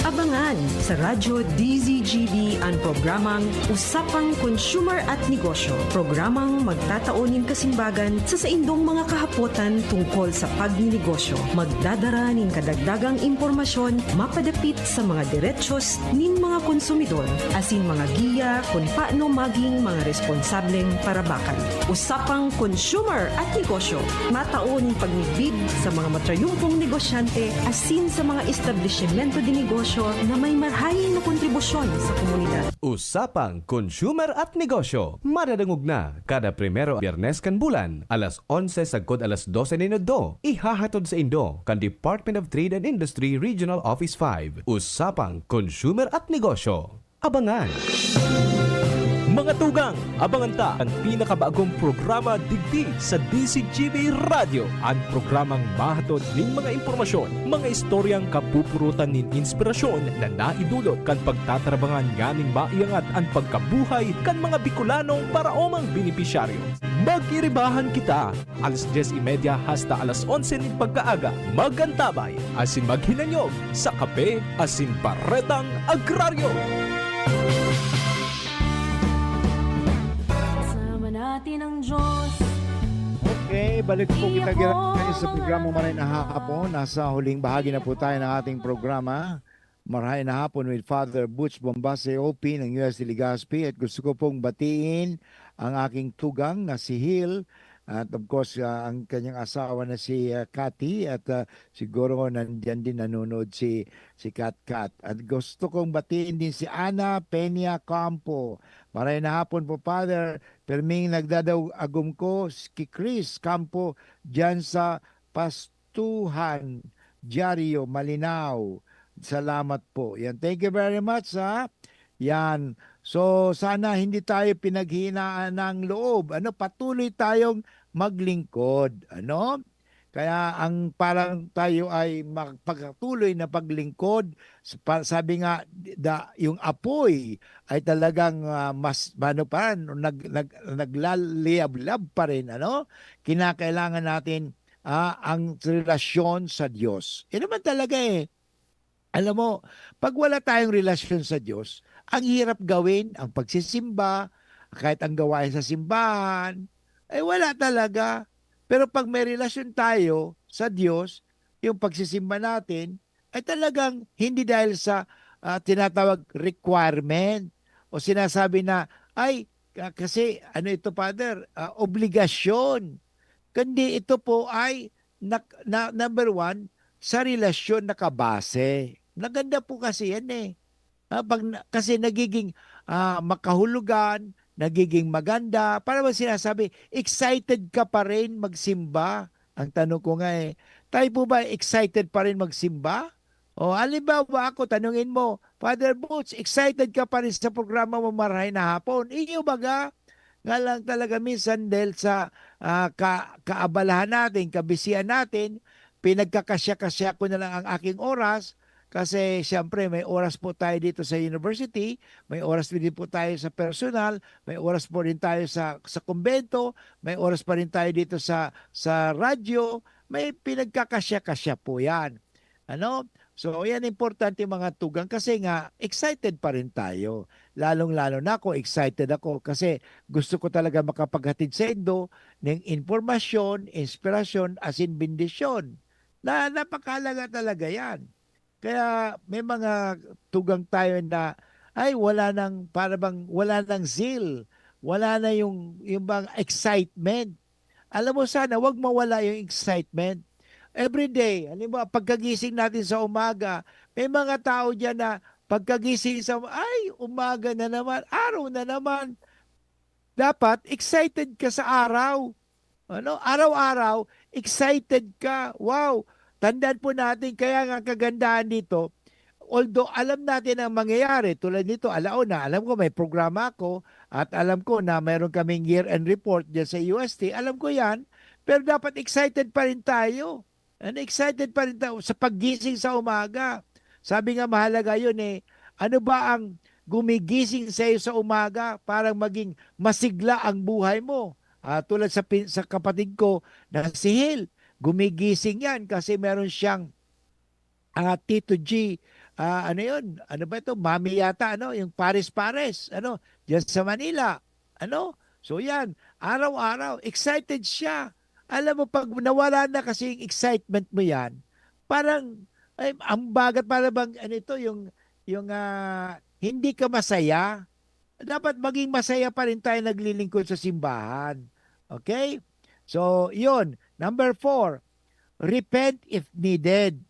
Abangan sa Radyo D Z G B an programang Usapang Consumer at Negosyo, programang magtatao nin kasimbagan sa saindong mga kahapotan tungkol sa pagnenegosyo. Magdadara nin kadagdagang impormasyon mapadapit sa mga derechos nin mga konsumidor, asin mga giya kun paano maging mga responsableng parabakan. Usapang Consumer at Negosyo, matao nin pagmidbid sa mga matrayumpong negosyante asin sa mga establisimento de negosyo na may marahay na kontribusyon sa komunidad. Usapang Consumer at Negosyo, madadangog na kada primero Biyernes kan bulan, alas onse sagkod alas dose nin udto. Ihahatod saindo kan Department of Trade and Industry Regional Office five. Usapang Consumer at Negosyo. Abangan! Mga tugang, abangan ta an pinakabagong programa digdi sa D Z G B Radyo, an programang mahatod nin mga impormasyon, mga istoryang kapupurutan nin inspirasyon na naidulot kan pagtatrabangan nganing maiangat an pagkabuhay kan mga Bicolanong paraomang benepisyaryo. Mag-iribahan kita! Alas dyes y media hasta alas onse nin pagkaaga, mag-antabay asin maghinanyog sa Kape asin Baretang Agraryo. Kasama natin ang Diyos. Okay, balik po kita sa programa Maray na Hapon. Nasa huling bahagi na po tayo ng ating programa. Marahay na hapon with Father Butch Bombase, O P ng U S de Legazpi, at gusto ko pong batiin ang aking tugang na si Hil, at of course, ah, ang kanyang asawa na si, ah, Cathy, at, ah, siguro nandiyan din nanonood si, si Kat Kat. At gusto kong batiin din si Ana Peña Campo. Marahay na hapon po, Father. Perming nagdadaw agom ko, si Chris Campo, dyan sa Pas-, Tuhan, dyaryo, malinaw. Salamat po. Yan. Thank you very much, ha. Yan. So, sana hindi tayo pinaghihinaan ng loob. Ano, patuloy tayong maglingkod. Ano? Kaya ang parang tayo ay magpagpatuloy na paglingkod, sa pa-, sabi nga, da-, yung apoy ay talagang, ah, mas, ano pa, nag-, nag-, naglaliyab-lab pa rin, ano? Kinakailangan natin ah, ang relasyon sa Diyos. Yun naman talaga eh. Alam mo, pag wala tayong relasyon sa Diyos, ang hirap gawin, ang pagsisimba, kahit ang gawain sa simbahan, ay wala talaga. Pero pag may relasyon tayo sa Diyos, yung pagsisimba natin ay talagang hindi dahil sa, ah, tinatawag requirement o sinasabi na, "Ay, ka-, kasi ano ito, Father, ah, obligasyon." Kundi ito po ay nak-, na, number one, sa relasyon nakabase. Maganda po kasi yan eh. Ah, pag na, kasi nagiging, ah, makahulugan, nagiging maganda. Para bang sinasabi, excited ka pa rin magsimba? Ang tanong ko nga eh, tayo po ba excited pa rin magsimba? O, halimbawa ako, tanungin mo, "Father Boots, excited ka pa rin sa programa mo Marahay na Hapon?" Iyo baga? Nga lang talaga minsan dahil sa, ah, ka-, kaabalahan natin, kabisihan natin, pinagkakasya-kasya ko na lang ang aking oras kasi siyempre may oras po tayo dito sa university, may oras din po tayo sa personal, may oras po rin tayo sa, sa kumbento, may oras pa rin tayo dito sa, sa radyo, may pinagkakasya-kasya po yan. Ano? So, yan importante mga tugang kasi nga excited pa rin tayo. Lalong-lalo na ako, excited ako kasi gusto ko talaga makapaghatid sa indo ng impormasyon, inspirasyon, asin bendisyon. Na napakahalaga talaga yan. Kaya may mga tugang tayo na, ay, wala nang, para bang wala nang zeal, wala na yung, yung bang excitement. Alam mo, sana wag mawala yung excitement. Every day, halimbawa, pagkagising natin sa umaga, may mga tao diyan na pagkagising sa, "Ay, umaga na naman, araw na naman." Dapat excited ka sa araw. Ano? Araw-araw, excited ka. Wow! Tandaan po natin, kaya nga kagandahan dito, although alam natin ang mangyayari, tulad nito, alauna, alam ko may programa ako at alam ko na meron kaming year-end report diyan sa U S T, alam ko yan, pero dapat excited pa rin tayo. And excited pa rin tayo sa paggising sa umaga. Sabi nga, mahalaga yun eh. Ano ba ang gumigising sa iyo sa umaga para maging masigla ang buhay mo? Ah, tulad sa, pin- sa kapatid ko na si Hil, gumigising yan kasi meron siyang ah, Tito G, ah, ano yun? Ano ba ito? Mami yata, ano? Yung pares-pares, ano? Diyan sa Manila, ano? So yan, araw-araw, excited siya. Alam mo, pag nawala na kasi yung excitement mo yan, parang, ay, ang bagat, para bang, ano ito, yung, yung ah, hindi ka masaya. Dapat maging masaya pa rin tayo naglilingkod sa simbahan. Okay? So, yun. Number four, repent if needed.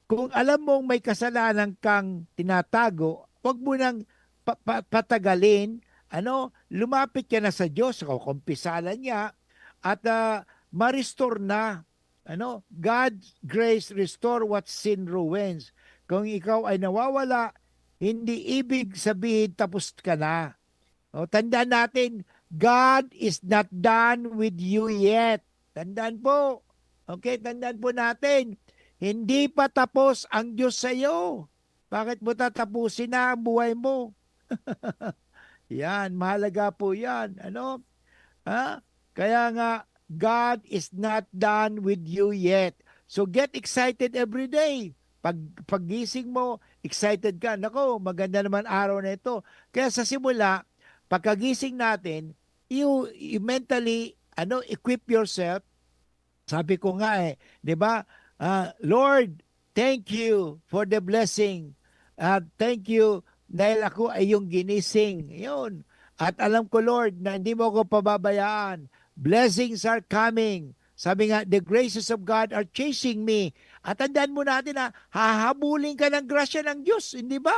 Kung alam mong may kasalanan kang tinatago, wag mo nang pa- pa- patagalin, ano, lumapit ka na sa Diyos, o kumpisalan niya, at ah, ma-restore na. Ano, God's grace restore what sin ruins. Kung ikaw ay nawawala, hindi ibig sabihin tapos ka na. O, tandaan natin, God is not done with you yet. Tandaan po. Okay, tandaan po natin. Hindi pa tapos ang Diyos sa iyo. Bakit mo tatapusin na ang buhay mo? Yan, mahalaga po yan. Ano? Ha? Kaya nga, God is not done with you yet. So get excited every day. Pag pagising mo, excited ka. Nako, maganda naman araw na ito. Kaya sa simula, pagkagising natin, you, you mentally, ano, equip yourself. Sabi ko nga eh, di ba? Ah, Lord, thank you for the blessing. At thank you dahil ako ay yung ginising. Yun. At alam ko, Lord, na hindi mo ako pababayaan. Blessings are coming. Sabi nga, the graces of God are chasing me. At tandaan mo natin ha, hahabulin ka ng grasya ng Diyos, hindi ba?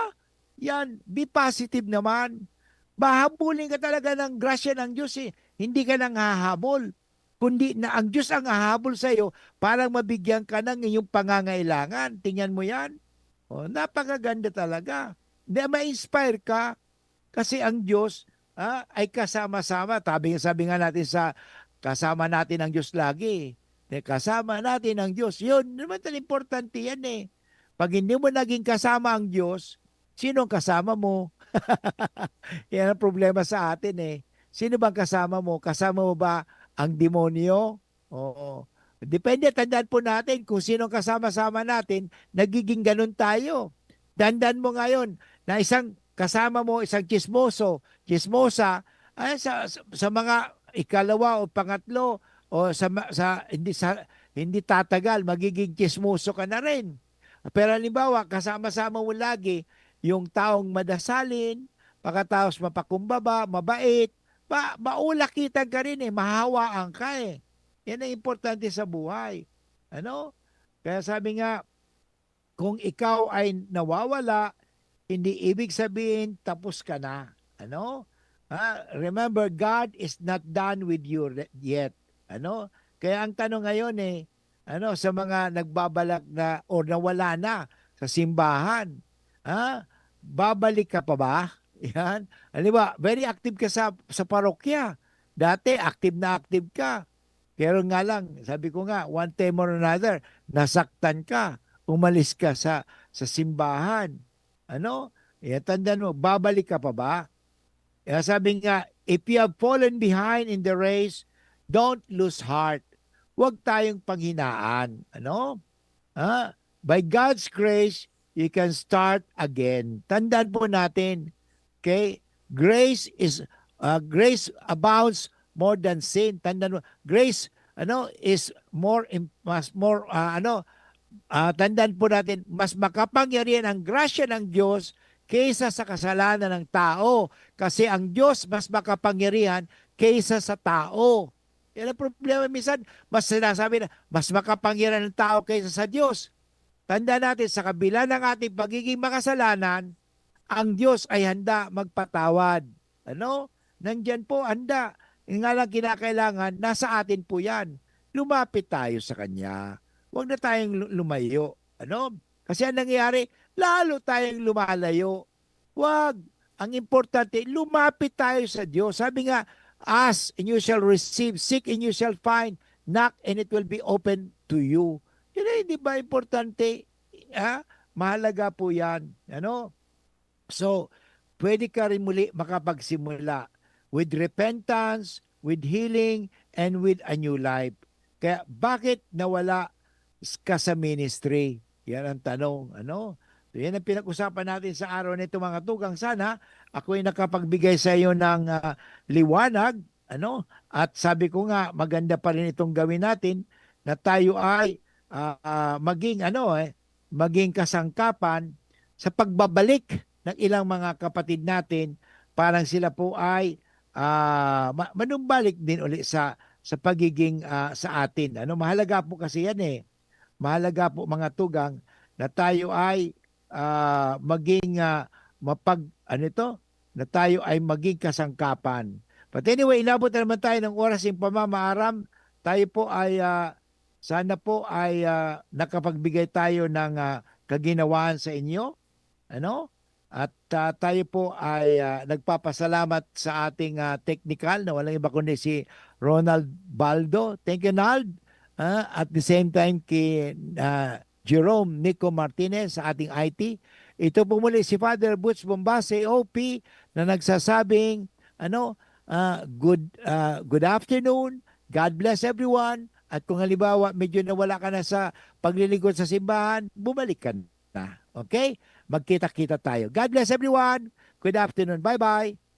Yan, be positive naman. Mahabulin ka talaga ng grasya ng Diyos eh. Hindi ka nang hahabol. Kundi na ang Diyos ang hahabol sa iyo para mabigyan ka ng iyong pangangailangan. Tingnan mo yan. Oh, napakaganda talaga. Hindi, ma-inspire ka kasi ang Diyos ah, ay kasama-sama. Sabi, sabi nga natin sa kasama natin ang Diyos lagi. Eh, kasama natin ang Diyos. Yun naman ang importante yan eh. Pag hindi mo naging kasama ang Diyos, sino ang kasama mo? Yan ang problema sa atin eh. Sino bang kasama mo? Kasama mo ba ang demonyo? Oo. Depende, tandaan po natin kung sino ang kasama-sama natin, nagiging ganun tayo. Tandaan mo ngayon na isang kasama mo, isang chismoso, chismosa, ay sa, sa, sa mga ikalawa o pangatlo o sa, ma- sa hindi sa hindi tatagal, magiging chismoso ka na rin. Pero halimbawa, kasama-sama mo lagi yung taong madasalin, pagkatapos mapakumbaba, mabait, ma maulakitan ka rin eh, mahahawaan ka eh. Yan ang importante sa buhay. Ano? Kaya sabi nga, kung ikaw ay nawawala, hindi ibig sabihin tapos ka na. Ano? Ah, remember, God is not done with you re- yet. Ano? Kaya ang tanong ngayon eh, ano, sa mga nagbabalak na or nawala na sa simbahan, ha? Babalik ka pa ba? Yan. Halimbawa, very active ka sa, sa parokya. Dati, active na active ka. Pero nga lang, sabi ko nga, one time or another, nasaktan ka, umalis ka sa, sa simbahan. Ano? Eh, tandaan mo, babalik ka pa ba? Kaya sabi nga, if you have fallen behind in the race, don't lose heart. Huwag tayong panghinaan. Ano? Ha? By God's grace, you can start again. Tandaan po natin, okay? Grace is, uh, grace abounds more than sin. Tandaan mo, grace, ano, is more, im- mas more, uh, ano, ah, tandaan po natin, mas makapangyarihan ang grasya ng Diyos kaysa sa kasalanan ng tao. Kasi ang Diyos mas makapangyarihan kaysa sa tao. Yan ang problema. Minsan, mas sinasabi na, mas makapangyarihan ang tao kaysa sa Diyos. Tandaan natin, sa kabila ng ating pagiging makasalanan, ang Diyos ay handa magpatawad. Ano? Nandiyan po, handa. Yung nga lang kinakailangan, nasa atin po yan. Lumapit tayo sa Kanya. Huwag na tayong lu- lumayo. Ano? Kasi ang nangyayari, lalo tayong lumalayo. Huwag. Ang importante, lumapit tayo sa Diyos. Sabi nga, "Ask and you shall receive, seek and you shall find, knock and it will be open to you." Yun ay, di ba importante? Ha? Mahalaga po yan. Ano? So, pwede ka rin muli makapagsimula with repentance, with healing, and with a new life. Kaya bakit nawala s- ka sa ministry? Yan ang tanong, ano? So, yan ang pinag-usapan natin sa araw na ito, mga tugang. Sana ako ay nakapagbigay sa iyo ng ah, liwanag, ano? At sabi ko nga, maganda pa rin itong gawin natin na tayo ay ah, ah, maging ano eh, maging kasangkapan sa pagbabalik ng ilang mga kapatid natin, parang sila po ay ah, ma- manumbalik din uli sa sa pagiging ah, sa atin. Ano, mahalaga po kasi yan eh. Mahalaga po, mga tugang, na tayo ay ah, maging ah, mapag ano ito, na tayo ay maging kasangkapan. But anyway, inabot na naman tayo ng oras ng pamamaaram. Tayo po ay ah, sana po ay ah, nakapagbigay tayo ng ah, kaginawaan sa inyo. Ano? At ah, tayo po ay ah, nagpapasalamat sa ating ah, technical na walang iba kundi si Ronald Baldo. Thank you, Nald. Ah, at the same time kay ah, Jerome Nico Martinez sa ating I T. Ito po muli si Father Butch Bombase, O P, na nagsasabing, ano, ah, good ah, good afternoon, God bless everyone. At kung halimbawa medyo nawala ka na sa paglilingkod sa simbahan, bumalik ka na. Okay? Magkita-kita tayo. God bless everyone. Good afternoon. Bye-bye.